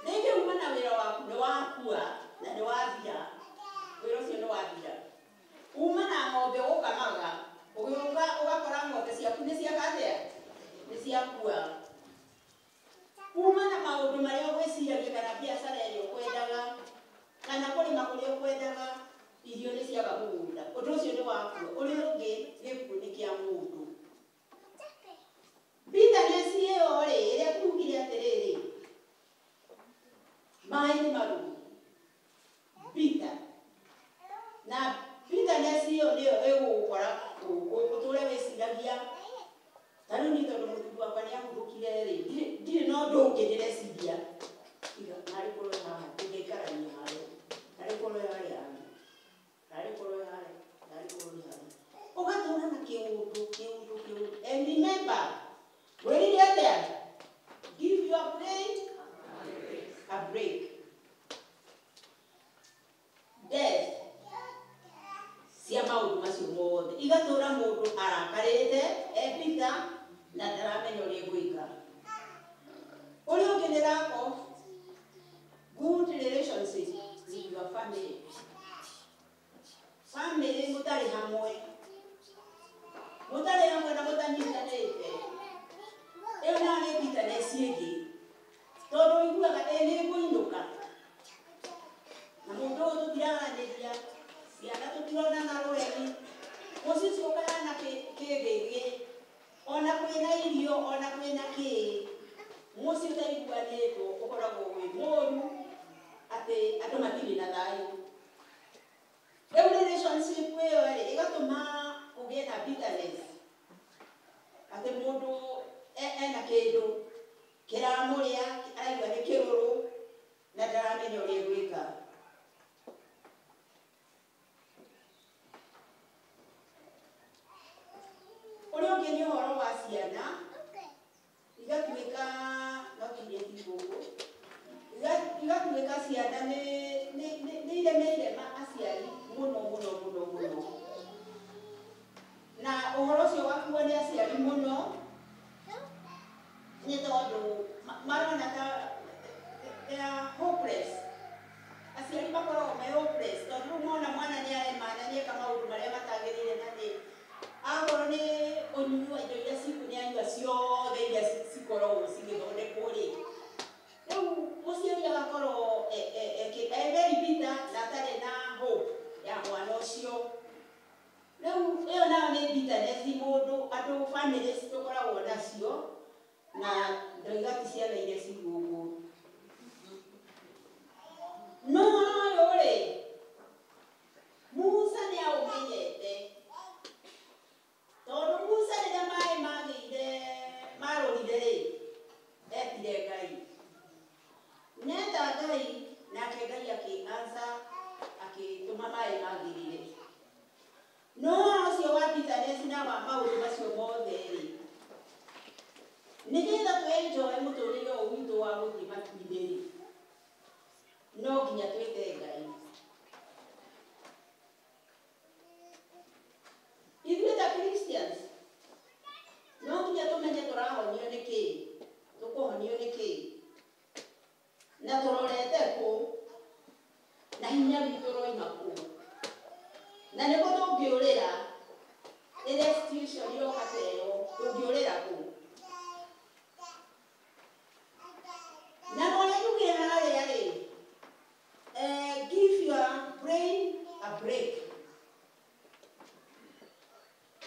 Speaker 11: Rĩngĩ uma na wĩra waku nĩ wakua na nĩ wathira, wĩra ũcio nĩ wathira. Uma na ng'ombe ũgũkamaga, ũgĩũka ũgakora ng'ombe ciaku nĩ ciaka atĩa? Nĩ ciakua. Uma na maũndũ marĩa ũgwĩciragia kana biacara ĩrĩa ũkwendaga kana kũrĩma kũrĩa ũkwendaga, irio nĩ ciaga mũgũnda. Ũndũ ũcio nĩ wakua. Ũrĩa ũngĩ gĩkuũ nĩ kĩa mũndũ. Bitterness ĩyo rĩ, ĩrĩa tugire atĩrĩrĩ, maĩ nĩ marũrũ. Bitter. Na bitterness ĩyo nĩyo ĩgũgũkora ũtũre wĩciragia. Ta rĩu niĩ tondũ mũthuri wakwa nĩ ahurũkire rĩ, ndirĩ na ũndũ ũngĩ ndĩreciria. Tiga narĩ korwo haha tũngĩikarania harĩa, narĩ korwo harĩa hangĩ, narĩ korwo harĩa, narĩ korwo harĩa. Ũgatũra na kĩũndũ, kĩũndũ, kĩũndũ. And remember, wĩrire atĩa? Give your brain a break. Death cia maũndũ macio mothe igatũra mũndũ arakarĩte e bitter na ndaramenya ũrĩa egwĩka. Ũrĩa ũngĩ nĩ lack of good relationships with your family. Family mũtarĩ hamwe, mũtarĩ hamwe na mũtanyitanĩte, ĩyo nayo nĩ bitterness ĩngĩ, tondũ ũiguaga ĩ nĩ ngũinũka na mũndũ ũyũ tũtiraranĩria, ciana tũtironana rũeni, mũciĩ ũcio ũkahana kĩgĩgĩ, ona kwĩna irio ona kwĩna kĩĩ, mũciĩ ũtaiguanĩtwo ũkoragwo wĩ mũru atĩ andũ matirĩ na thayũ. Rĩu relationship ĩyo rĩ, ĩgatũma kũgĩe na bitterness, atĩ mũndũ ena kĩndũ kĩramũrĩa, araigua nĩ kĩrũrũ na ndaramenya ũrĩa egwĩka. Ũrĩa ũngĩ nĩ ũhoro wa ciana, igatuĩka no kirie ti gũkũ, igatuĩka ciana nĩ iremeire aciari mũno mũno mũno mũno. Na ũhoro ũcio ũgakuo nĩ aciari mũno, nĩ tondũ marona ta they are hopeless. Aciari makoragwo me hopeless tondũ rĩu mona mwana nĩ arema na nĩeka maũndũ marĩa matagĩrĩire na nĩ akorwo nĩ ũnyui wa indo iria ciku nĩ anyua ciothe iria cikoragwo cigĩthondekwo rĩ, rĩu mũciari agakorwo e very bitter na atarĩ na hope ya mwana ũcio. Rĩu ĩyo nayo nĩ bitterness mũndũ andũ families tũkoragwo nacio, na ndoiga ti ciana iria ci gũkũ. No ũyũ rĩ, Musa nĩ aũmenyete, tondũ Musa rĩrĩa maĩ magĩire marũrire rĩ, etire Ngai. Neta Ngai, nake Ngai akĩ-answer, akĩtũma maĩ magĩrĩre. No ũcio wa bitterness na wa maũndũ macio mothe rĩ, nĩgetha twenjoe mũtũrĩre ũyũ witũ wa gũthiĩ matu-inĩ rĩ, no nginya twĩte Ngai. Ithuĩ ta Christians no nginya tũmenye tũrahonio nĩ kĩĩ, tũkũhonio nĩ kĩĩ, na tũrorete kũ, na hinya witũ ũroima kũ, na nĩkũ tũngĩũrĩra rĩrĩa situation yoka ta ĩyo, tũngĩũrĩra kũ. Na ũrĩa njugire harĩa rĩ, give your brain a break.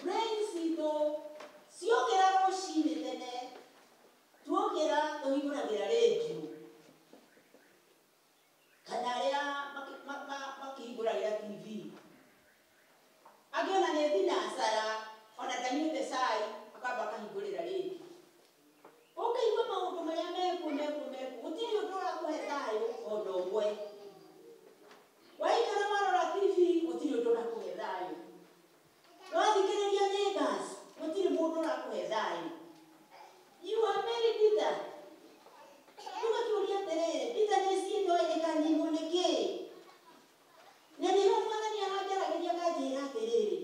Speaker 11: Brain citũ ciokĩra rũcinĩ tene, tuokĩra tũhingũragĩra rĩndiũ kana arĩa makĩhingũragĩra TV. Angĩ ona nĩ thinacara, ona ndanyuĩte cai, akamba akahingũrĩra rĩndiũ. Ũkaigua maũndũ marĩa mekuo mekuo mekuo, gũtirĩ ũndũ ũrakũhe thayũ ona ũmwe. Waikara warora TV, gũtirĩ ũndũ ũrakũhe thayũ. Wathikĩrĩria neighbors, gũtirĩ mũndũ ũrakũhe thayũ. You are very bitter. Ũgakĩũria atĩrĩrĩ, bitterness ĩno ĩkaninwo nĩ kĩĩ? Na nĩho Mwathani aranjaragĩria akanjĩra atĩrĩrĩ,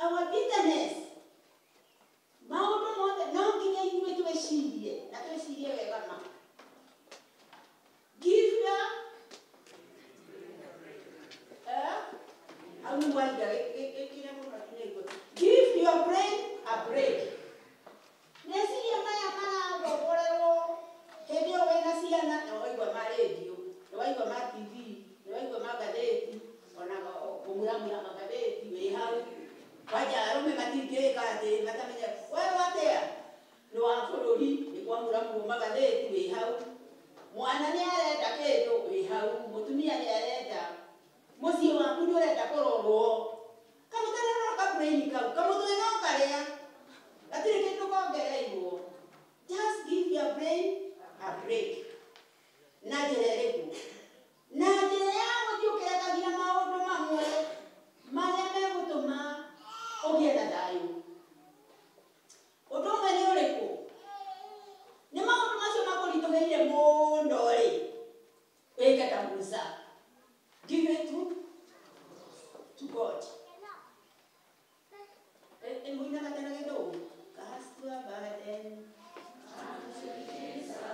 Speaker 11: our bitterness, maũndũ mothe no nginya ithuĩ twĩcirie na twĩcirie wega. hau mũtumia nĩ arenda mũciĩ waku nĩ ũrenda kũrorwo kamũtararora kabrain kau kamũtwe no karĩa gatirĩ kĩndũ kongereirwo. Just give your brain a break. Na njĩra ĩrĩkũ? Na njĩra ya gũthiĩ ũkĩrekagia maũndũ mamwe marĩa megũtũma ũgĩe na thayũ. Ũndũ ũmwe nĩ ũrĩkũ? Nĩ maũndũ macio makũritũhĩire mũno rĩ, wĩke ta Musa. Give it to God. Mũinaga tena gĩthũngũ? Cast your burden unto Jesus,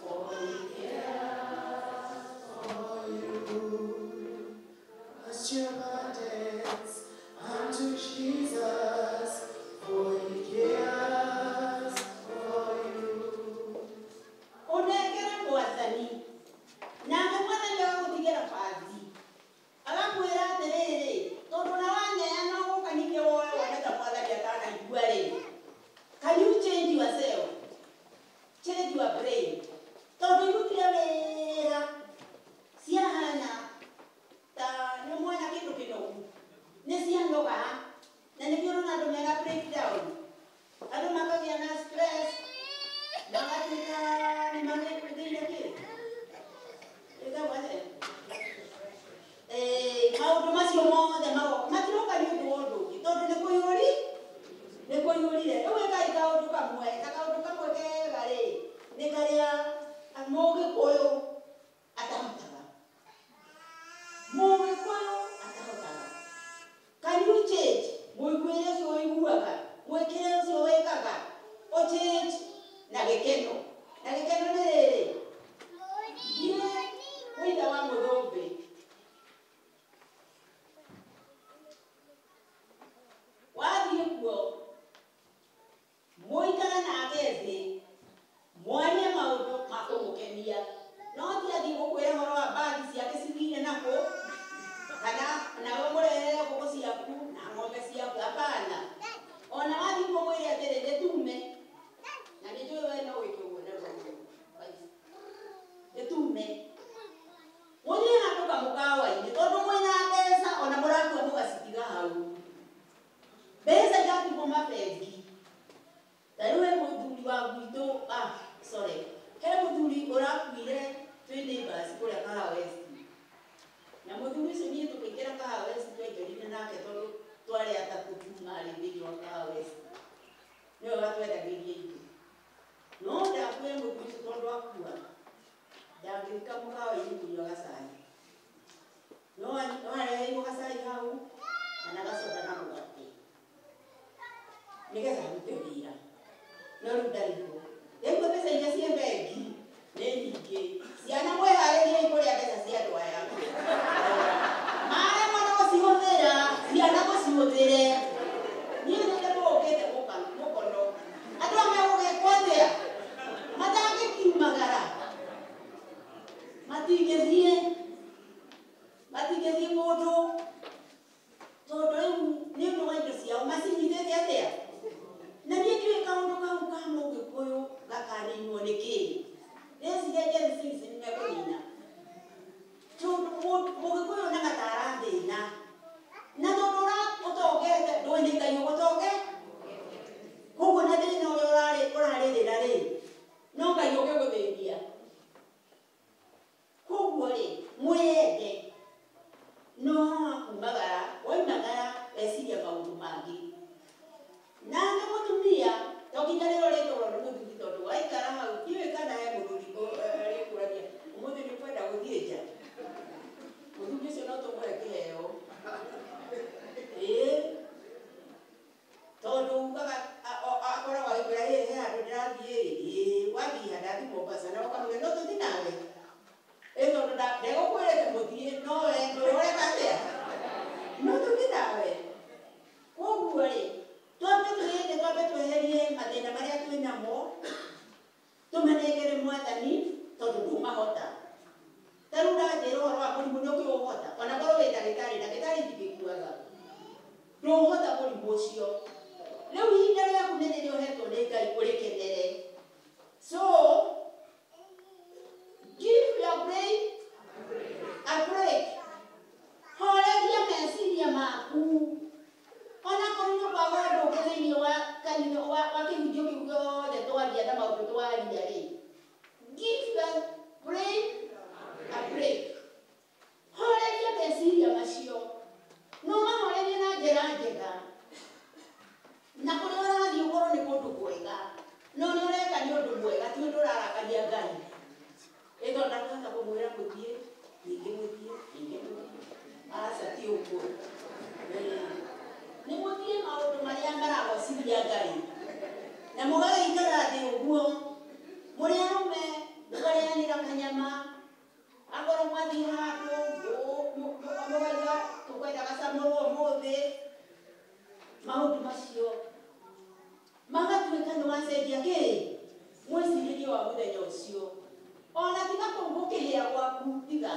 Speaker 11: for he cares
Speaker 5: for you. Cast your burdens unto Jesus, for he cares for you.
Speaker 11: Ũnengere Mwathani, nake Mwathani agagũtigĩra bathi, agakwĩra atĩrĩrĩ, tondũ na waneana ũgũka ningĩ woe wone ta Mwathani atanaigua rĩ, can you change yourself? Change your brain. Tondũ irutire wĩra ciahana ta nĩ mwena kĩndũ kĩnogu, nĩ cianoga, na nĩkĩo ũrona andũ mena breakdown, andũ makagĩa na stress, magatuĩka nĩ magĩire kĩ ĩtagwo atĩa? Maũndũ macio mothe magoka matiroka nĩ ũndũ wa ũndũ ũngĩ tondũ nĩ kũiyũri nĩ kũiyũrire. Rĩu ĩkai kaũndũ kamwe na kaũndũ kamwe kega rĩ nĩ karĩa mũgĩkũyũ atahotaga. Mũgĩkũyũ atahotaga. Can you change mũiguĩre ũcio ũiguaga, mwĩkĩre ũcio wĩkaga, ũchange na gĩkeno. Na gĩkeno nĩ rĩrĩ, thiĩ kwĩ ithe wa mũthũmbĩ wathiĩ kuo mũikare nake thĩ mwarie maũndũ ma kũmũkenia, no ti athiĩ gũkwĩra ũhoro wa mbagi ciake cithire nakũ kana nawe mũrehere ngũkũ ciaku na ng'ombe ciaku, hapana. Ona wathiĩ kuo mwĩre atĩrĩ nĩ tume, na nĩ njũĩ we no wĩke ũguo narua mũno, nĩ tume mũthiĩ handũ kamũkawa-inĩ tondũ mwĩna mbeca ona mũrakua mũgacitiga hau. Mbeca iratigwo mabengi. Ta rĩu he mũthuri wa gwitũ, sorry, he mũthuri ũrakuire twĩ neighbors kũrĩa Kahawa West. Na mũthuri ũcio niĩ tũkĩingĩra Kahawa West twaingĩrire nake tondũ twarĩ atatũ tu marĩ thĩinĩ wa Kahawa West. Nĩwe watwendagĩria indo. No ndakwĩra mũthuri ũcio tondũ akua, ndangĩrika mũkawa-inĩ kũnyua gacai. No areheirwo gacai hau kana gacoda na mũgate nĩgetha arute wĩra. No rĩu ndarĩ ho. Rĩu mbeca iria ciĩ bengi nĩ nyingĩ. Ciana mwĩharĩriei kũrĩa mbeca cia andũ aya. Maremwo nĩ gũcihũthĩra, ciana mũcihũthĩre. Niĩ nĩ ndĩmũũkĩte mũkono. Andũ aya megũgĩkwo atĩa? Matangĩkiumagara. Matingĩthiĩ. Matingĩthiĩ kũndũ. Tondũ rĩu nĩ ũndũ wa indo ciao macinyitĩte atĩa? Na niĩ ndiũĩ kaũndũ kau ka mũgĩkũyũ gakaninwo nĩ kĩĩ. Ndĩreciria Gen Z nĩ mekũnina. Tondũ mũgĩkũyũ onaga ta arathĩna. Na tondũ ũtongete ndũĩ nĩ Ngai ũgũtonge. Koguo na thĩna ũrĩa ũrarĩrĩra rĩ, no Ngai ũngĩgũthĩnia. Koguo rĩ, mwĩyende. No wakumagara, woimagara weciria maũndũ mangĩ. Nake mũtumia to nginya rĩrĩa ũrĩtwarwo nĩ mũthuri tondũ waikara hau ndiũĩ kana he mũthuri arĩkũragia ũmũthĩ nĩ ũkwenda gũthiĩ nja. Mũthuri ũcio no tũmũhe kĩheo. Ĩĩ. Tondũ ugaga akoragwo agĩkwĩra ĩ he handũ ndĩrathiĩ ĩ wathiĩ ha ndathiĩ Mombasa na ũkamwĩra no tũthiĩ nawe. Ĩ tondũ ndegũkwĩrĩte mũthiĩ no we ũreka atĩa? No tũthiĩ nawe. Koguo rĩ, twambe twĩyende, twambe tweherie mathĩna marĩa twĩ namo, tũmanengere Mwathani tondũ ndũmahota. Ta rĩu ũranjĩra ũhoro wa mũrimũ nĩ ũkĩũhota, ona korwo wĩ ndagĩtarĩ, ndagĩtarĩ itingĩkuaga. Ndũhota mũrimũ ũcio. Rĩu ihinda rĩaku nĩ rĩrĩa ũhetwo nĩ Ngai ũrĩkenere. So, kĩhunjio kĩu gĩothe twaria na maũndũ twaria rĩ, give your brain a break. Horeria meciria macio, no mahorerie na njĩra njega, na kũrĩa ũrathiĩ ũkorwo nĩ kũndũ kwega, no nĩ ũreka nĩ ũndũ mwega, ti ũndũ ũrarakaria Ngai. Ĩtondũ ndakũhota kũmwĩra mũthiĩ, ningĩ mũthiĩ, ningĩ mũthiĩ. Aca ti ũguo. Nĩ mũthiĩ maũndũ marĩa maragocithia Ngai, na mũgagĩikara thĩ ũguo, mũrĩ arũme mũkarĩanĩra kanyama, akorwo mwathiĩ handũ mũkauga tũkwenda gacamũrwo ũmũthĩ, maũndũ macio magatuĩka nĩ wacenjia kĩ mwĩcirĩrie wa mũthenya ũcio. Ona tiga kũu gũkĩhĩa gwaku, tiga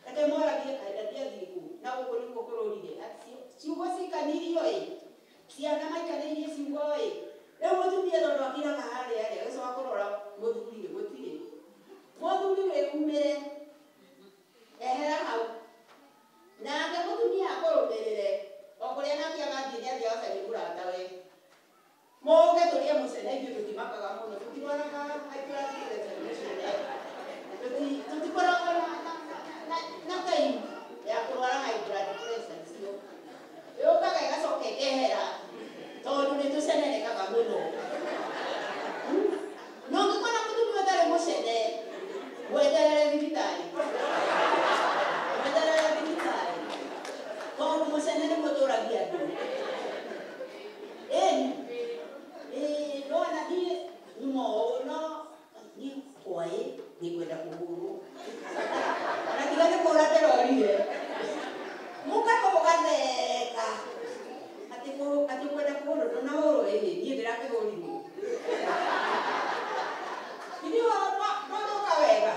Speaker 11: reke moragie kahinda ndiathiĩ kũ na gũkũ nĩguo kũrũrire. Ciugo cikanirio ĩ, ciana maikanĩirie ciugo ĩ, rĩu mũtumia tondũ akiraga harĩa rĩ, agĩcoka kũrora mũthuri rĩ, gũtirĩ mũthuri wĩumĩre, ehera hau, nake mũtumia akũrũmĩrĩre o kũrĩa nake agathiĩ nĩ athiĩ agacarie mũratawe, moke tũrĩe mũcene. Ithuĩ tũtimakaga mũno, tũtirwaraga high blood pressure mũcene, tũtikoragwo na time ya kũrwara high blood pressure. Cio yũkaga ĩgacoka ĩkehera tondũ nĩ tũcenerekaga mũno. Na ũngĩkora mũtumia ũtarĩ mũcene, weterere thibitarĩ, weterere thibitarĩ, tondũ mũcene nĩguo tũragia andũ. Ĩni ĩĩ, ndona niĩ nyuma ũũ no niĩ kwaĩ nĩngwenda kũhũrwo, ona tiga nĩ kũra ndĩrorire mũkako mũgatheka atĩ atĩ kwenda kũhũrwo ndũnahũrwo. Ĩhĩ, niĩ ndĩrakĩhũrirwo ithuĩ twathũka wega.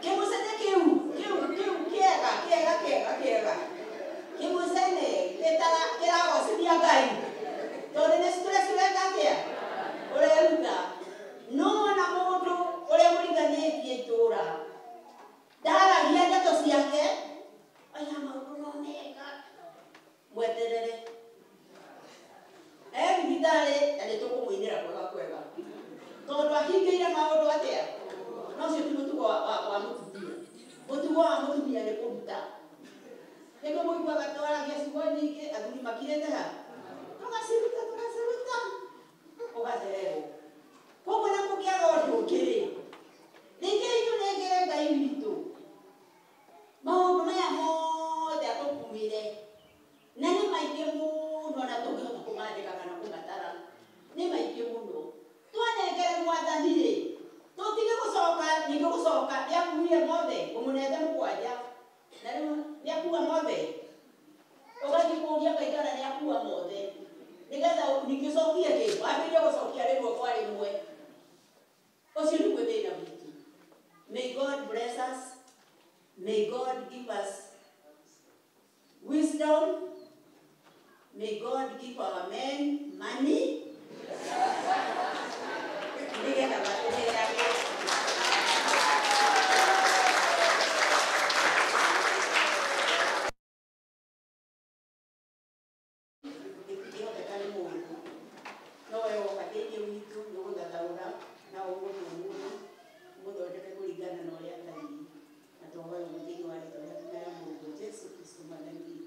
Speaker 11: Kĩmũcene kĩu kĩu kĩu kĩega kĩega kĩega kĩega, kĩmũcene kĩragocithia Ngai, tondũ nĩ stress weka atĩa ũreruta. No ona mũndũ ũrĩa mũriganĩtie itũũra ndaragia ndeto ciake, aya maũndũ no mega, mweterere e thibitarĩ na nĩ tũkũmũinĩra kwega kwega, tondũ ahingĩire maũndũ atĩa. No ũcio ti mũtugo wa mũtumia. Mũtugo wa mũtumia nĩ kũruta. Nĩguo mũiguaga twaragia ciugo nyingĩ, athuri makirĩte ha, tũgaciruta tũgaciruta, ũgacererwo. Koguo na kũngĩaga ũndũ ũngĩ rĩ, rĩngĩ itũnengere Ngai witũ maũndũ maya mothe atũkuĩre, na nĩ maingĩ mũno, na tũngĩhota kũmandĩka kana kũmatara nĩ maingĩ mũno. Twanengere mwathani rĩ, tũtige gũcoka ningĩ gũcoka nĩakuire mothe, ũmũnete mũgwanja na rĩu nĩakua mothe, ũgathiĩ kũũria Ngai kana nĩakua mothe, nĩgetha ningĩ ũcokie kĩ wambĩrĩrie gũcokia rĩmwe kwa rĩmwe. Ũcio nĩguo thĩna witũ. May God bless us. May God give us wisdom. May God give our men money nĩgetha matũheage. Gĩtingĩhoteka nĩ mũndũ, no we woka thĩinĩ witũ nĩ ũgũthathaũra na ũgũtũmũra mũthondeke kũringana na ũrĩa atariĩ, na twahoya ũguo thĩinĩ wa rĩtwa rĩaku na rĩa Mũrũguo Jesũ Kristo Mwathani witũ.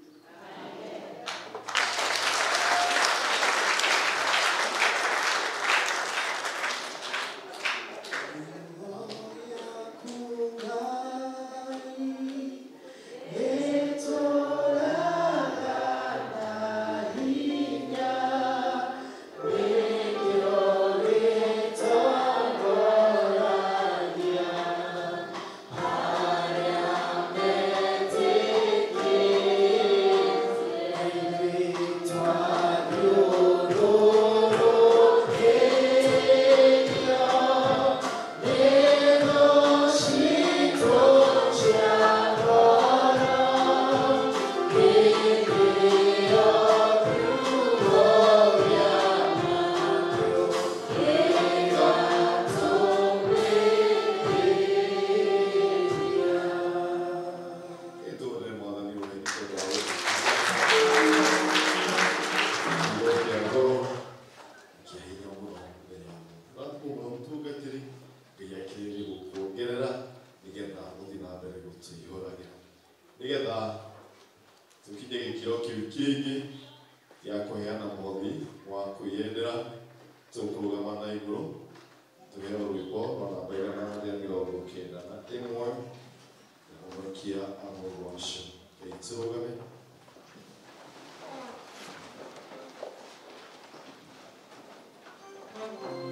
Speaker 1: Tũkũrũgama na igũrũ tũheo rwĩmbo rwa namba 191 Honokia amũgoce. Tũrũgame. Thank you,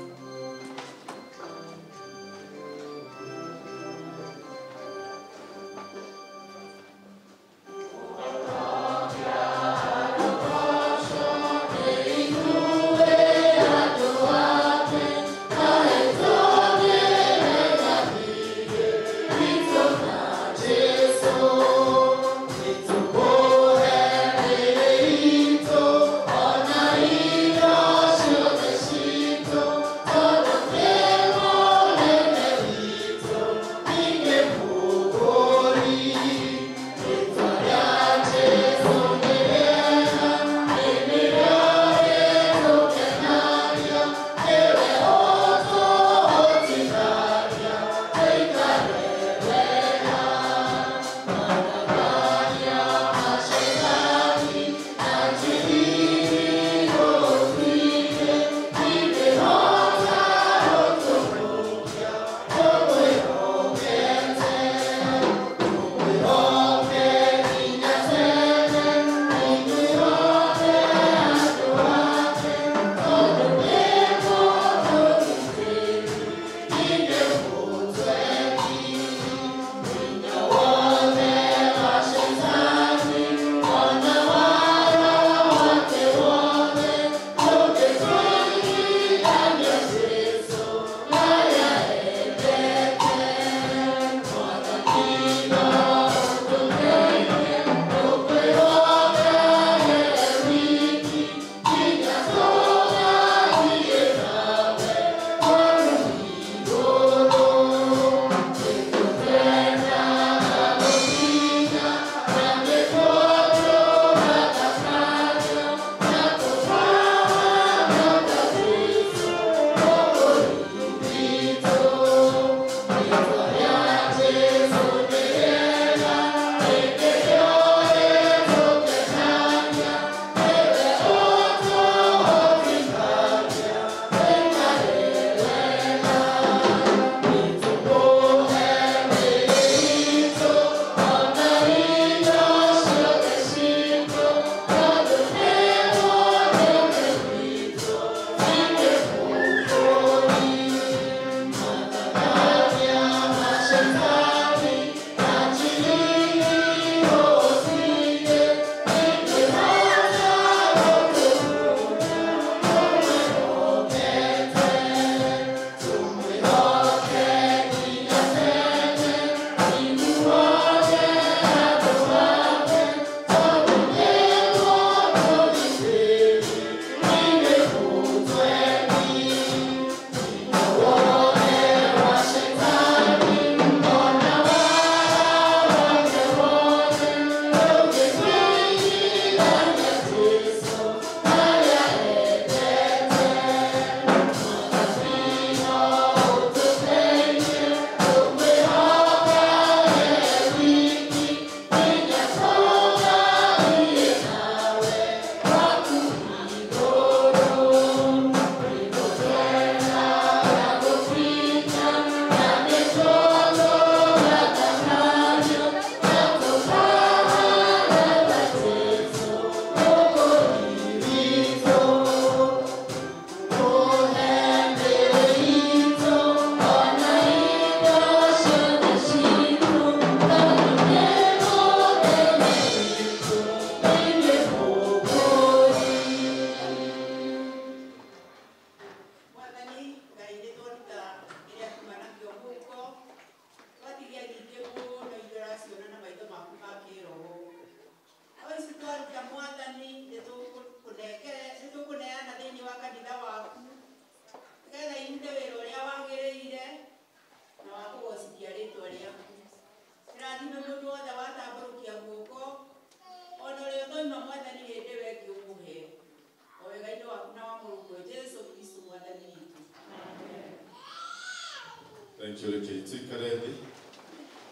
Speaker 1: reke tuikare thĩ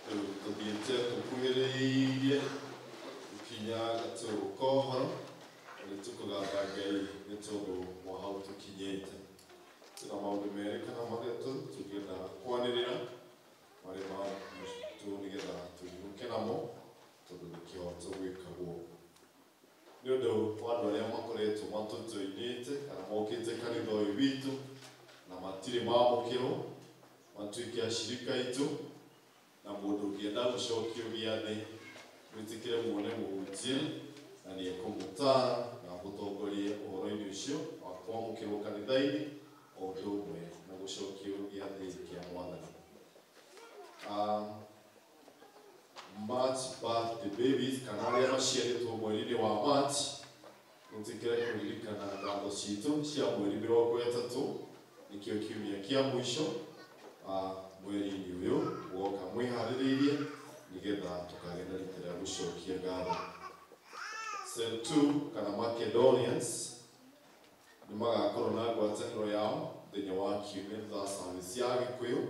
Speaker 1: rĩu tũthiĩte tũkuhĩrĩirie gũkinya gatũrũ ka ũhoro na nĩ tũkũgatha Ngai nĩ tondũ wa hau tũkinyĩte. Tuna maũndũ merĩ kana matatũ tũngĩenda kwanĩrĩra marĩ ma tu nĩgetha tũnyuke namo tondũ nĩ kĩhoto gwĩkagwo. Nĩ ũndũ wa andũ arĩa makoretwo matũjoinĩte kana mokĩte kanitha ũyũ witũ na matirĩ mamũkĩrwo matuĩke acirika aitũ, na mũndũ ũngĩenda gũcokio gĩathĩ mwĩtĩkĩre muone mũhunjia na nĩ ekũmũtaara na amũtongorie ũhoro-inĩ ũcio wa kwamũkĩrwo kanitha-inĩ o ũndũ ũmwe na gũcokio gĩathĩ kĩa Mwathani. March birthday babies kana arĩa maciarĩtwo mweri-inĩ wa March, mwĩtĩkĩre kũririkana ngatho citũ cia mweri 30 nĩkĩo kiumia kĩa mũico mweri-inĩ ũyũ woka mwĩharĩrĩirie nĩgetha tũkagĩa na rita rĩa gũcokia ngatho. Cell 2 kana Macedonians nĩ magakorwo na ngwatanĩro yao mũthenya wa kiumia thutha service ya Gĩkũyũ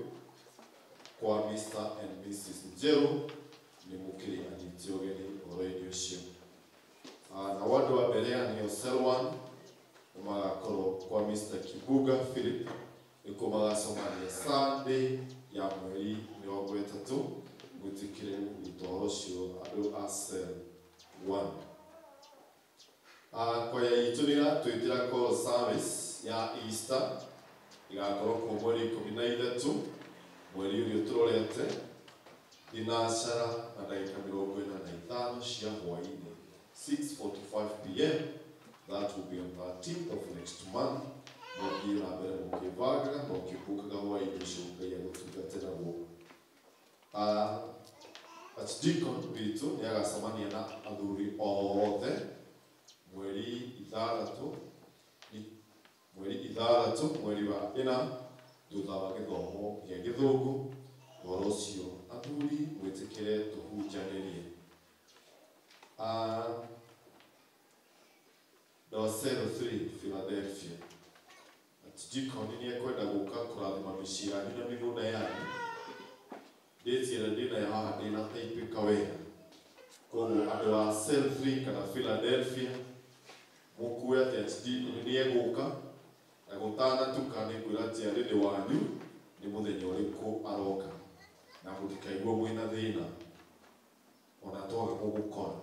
Speaker 1: kwa Mr and Mrs Njeru nĩ mũkĩrĩ anyiti ũgeni ũhoro-inĩ ũcio. Na andũ a mbere nĩo Cell 1 nĩ magakorwo kwa Mr Kibuga Philip nĩkuo magacemania Sunday ya mweri 30 mwĩtĩkĩre kũnyita ũhoro ũcio andũ a Cell 1. Kwaya itũ nĩ ĩratwĩtĩra call service ya Easter ĩgakorwo kuo mweri 13 mweri ũrĩa tũrorete thinacara na ndagĩka 45 cia hwaĩ-inĩ 6:45 p.m. That will be on 13th of next month. Mũthiĩ na mbere mũkĩbangaga na ũkĩbukaga hwaĩ-inĩ ũcio Ngai agũtungatĩra guo. Archdeacon witũ nĩ agacemania na athuri othe mweri 6 mweri wa 4 thutha wa gĩthomo gĩa Gĩthũngũ. Ũhoro ũcio athuri mwĩtĩkĩre tũhunjanĩrie. Cell 3 Philadelphia. Archdeacon nĩ ekwenda gũka kũrathima mĩciĩ yanyu na mĩgũnda yanyu. Date ĩrĩa ndĩnayo haha ndĩnataipĩka wega. Koguo andũ a Cell 3 kana Philadelphia mũkue atĩ Archdeacon nĩ egũka na gũtanatuka nĩ ngwĩra njiarĩrĩ wanyu nĩ mũthenya ũrĩkũ aroka na mũtikaigua mwĩna thĩna ona twaga gũgũkora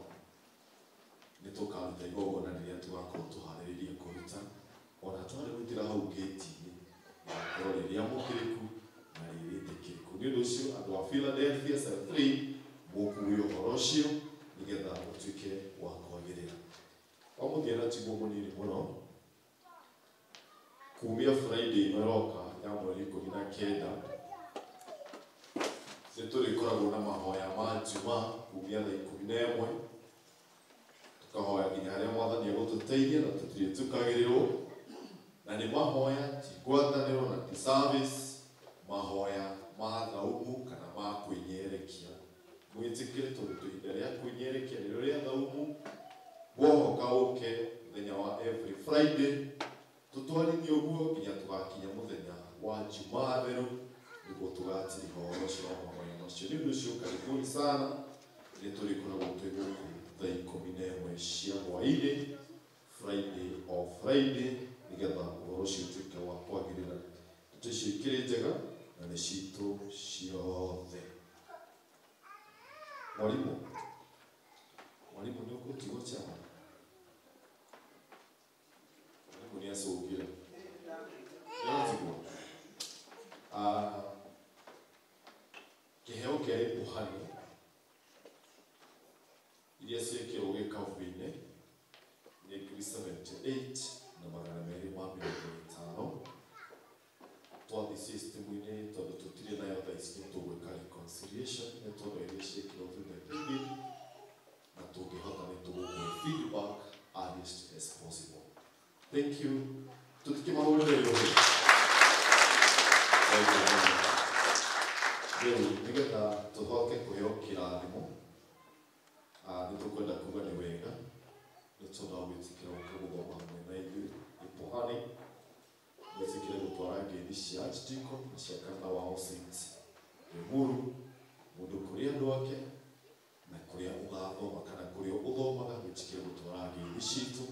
Speaker 1: nĩ tũkaruta igongona rĩrĩa tũgakorwo tũharĩrĩirie kũruta ona twarĩrutĩra hau gĩti-inĩ rĩgakorwo rĩ rĩamũkĩrĩku na rĩ rĩtĩkĩrĩku. Nĩ ũndũ ũcio andũ a Philadelphia Cell 3 mũkue ũhoro ũcio nĩgetha ũtuĩke wa kwagĩrĩra. Wa mũthia na tiguo mũnini mũno, kumia Friday ĩno ĩroka ya mweri 19 nĩ tũrĩkoragwo na mahoya ma Njuma kumia thaa 11 tũkahoya nginya harĩa Mwathani egũtũteithia na tũtirĩtukagĩrĩrwo, na nĩ mahoya ti ngwatanĩro na ti service, mahoya ma thaumu kana ma kwĩnyerekia. Mwĩtĩkĩre tondũ ihinda rĩa kwĩnyerekia nĩrĩo rĩa thaumu. Wohoka ũke mũthenya wa every Friday tũtwarithie ũguo nginya tũgakinya mũthenya wa Jumaa theru nĩguo tũgatiriha ũhoro ũcio wa mahoya macio. Nĩ ũndũ ũcio karibuni sana, nĩ tũrĩkoragwo twĩ gũkũ thaa 11 cia hwaĩ-inĩ Friday o Friday nĩgetha ũhoro ũcio ũtuĩke wa kwagĩrĩra. Ndeto icio ikĩrĩ njega na nĩ citũ ciothe. Mwarimũ nĩ ũgũtigwo chama? Mwarimũ nĩ acũngire. Nĩatigwo. Kĩheo kĩa ĩpohani iria ciĩkĩrwo gĩkabu-inĩ nĩ 78 na 250. Twathiĩ system-inĩ tondũ tũtirĩ nayo thaa ici nĩ tũgwĩka reconciliation nĩ tondũ iria ciĩkĩrwo thutha ĩngĩ na tũngĩhota nĩ tũgũkũhe feedback earliest as possible. Thank you. Tũtikĩmahũrĩre rũhĩ. Rĩu nĩgetha tũhote kũheo kĩrathimo nĩ tũkwenda kuga nĩ wega nĩ tondũ wa gwĩtĩkĩra gũka gũthoma hamwe na ithuĩ ĩpohani, mwĩtĩkĩre gũtwara ngeithi cia Archdeacon na cia kanitha wa All Saints Limuru, mũndũ kũrĩ andũ ake na kũrĩa ũgathoma kana kũrĩa ũthomaga gwĩtĩkĩre gũtwara ngeithi citũ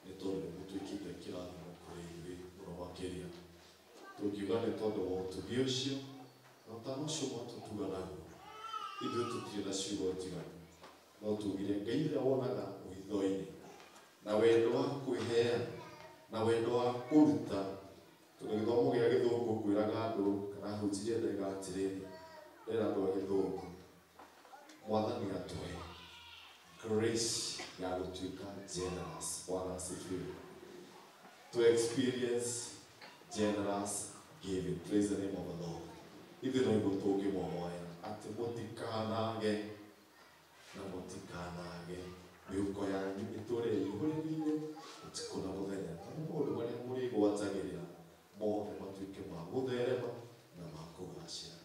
Speaker 1: nĩ tondũ nĩ mũtuĩkĩte kĩrathimo kũrĩ ithuĩ mũno makĩria.
Speaker 12: Tũkiuga nĩ tondũ wa ũtugi ũcio na ũtana ũcio mwatũtuga naguo, ithuĩ tũtirĩ na ciugo njiganu, no tugire Ngai ũrĩa wonaga ũhitho-inĩ na wendo wa kwĩheana na wendo wa kũruta, tondũ gĩthomo gĩa gĩthũngũ kwĩraga andũ kana hunjirie ndaiga atĩrĩrĩ, ndĩra andũ a gĩthũngũ Mwathani atũhe grace ya gũtuĩka generous. Bwana asifiwe. To experience generous giving. Praise the name of the Lord. Ithuĩ no nĩguo tũngĩmũhoya atĩ mũtikanage na mũtikanage mĩhuko yanyu ĩtũre ĩihũrĩrĩire ũtukũ na mũthenya, tondũ maũndũ marĩa mũrĩgwatagĩrĩra mothe matuĩke ma gũtherema na ma kũgacĩra.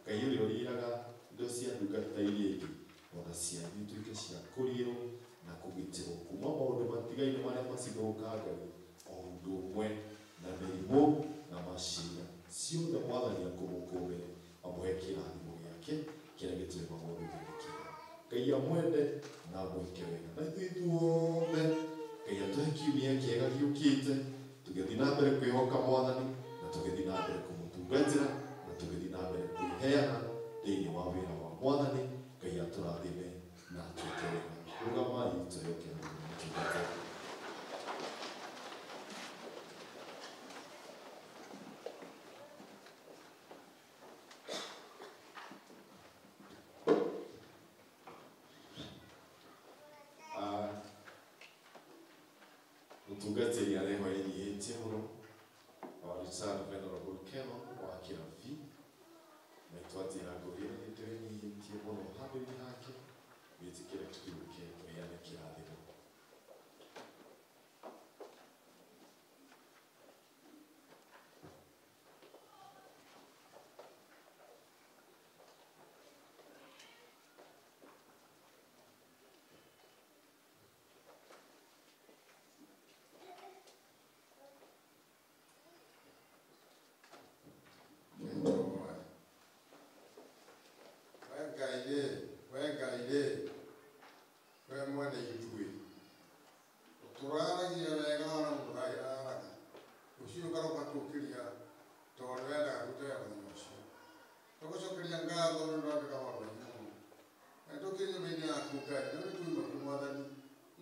Speaker 12: Ngai ũrĩa ũrĩraga indo cia ndungata iria ingĩ ona cianyu ituĩke cia kũriĩrwo na kũgitĩrwo kuma maũndũ matigaine marĩa macithũkangagia o ũndũ ũmwe na mĩrimũ na macira ciothe. Mwathani akũmũkũmĩre amũhe kĩrathimo gĩake kĩrĩa gĩtũrĩmagwo ũndũ kĩega. Ngai amwende na amwĩke wega, na ithuĩ ithuothe Ngai atũhe kiumia kĩega gĩũkĩte, tũgĩthiĩ na mbere kwĩhoka Mwathani na tũgĩthiĩ na mbere kũmũtungatĩra na tũgĩthiĩ na mbere kwĩheana thĩinĩ wa wĩra wa Mwathani. Ngai atũrathime na atwĩke wega. Rũgamai tũheo kĩrathimo gĩtungata. Mũtungatĩri areho enyihĩtie mũno wa Richard Venerable Canon wa Kĩrabi maitũ atĩra ngũrĩ nĩ twĩnyihĩtie mũno handũ-inĩ hake, wĩtĩkĩre tũkiũke tũheane kĩrathimo.
Speaker 13: We Ngai rĩ, we mwene ithuĩ, ũtũraragia wega ona mũndũ ndangĩraraga, rũciũ ũkaroka tũkĩria tondũ wendaga tũrute wĩra mũthenya ũcio. Tũgũcokeria ngatho nĩ ũndũ wa gwĩka maũndũ maingĩ mũno. Na tũkĩrĩ nyũmba-inĩ yaku Ngai, no nĩtũima tu Mwathani,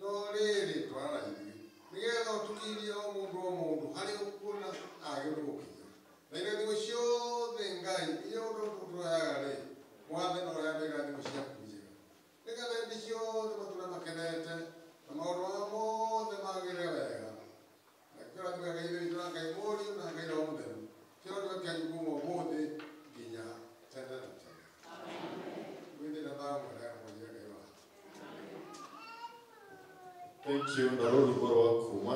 Speaker 13: no rĩrĩ twarana ithuĩ, nĩgetha ũtũkirie o mũndũ o mũndũ harĩa ũkuona agĩrĩirwo gũkinya. Na irathimo ciothe Ngai iria ũtũheaga rĩ, Mwathani ũrĩa irathimo ciaku njega, nĩgetha hĩndĩ ciothe matũre makenete na maũndũ mao mothe magĩre wega. Na kĩrathimo kĩa Ngai witũ na Ngai Mũriũ na Ngai Roho Mũtheru kĩrotuĩka kĩanyu kuma ũmũthĩ nginya tene na tene. Mwĩthĩ na thayũ mwega mũthia Ngai waku.
Speaker 12: Thank you. Na rũrũ rwĩmbo rwa kuma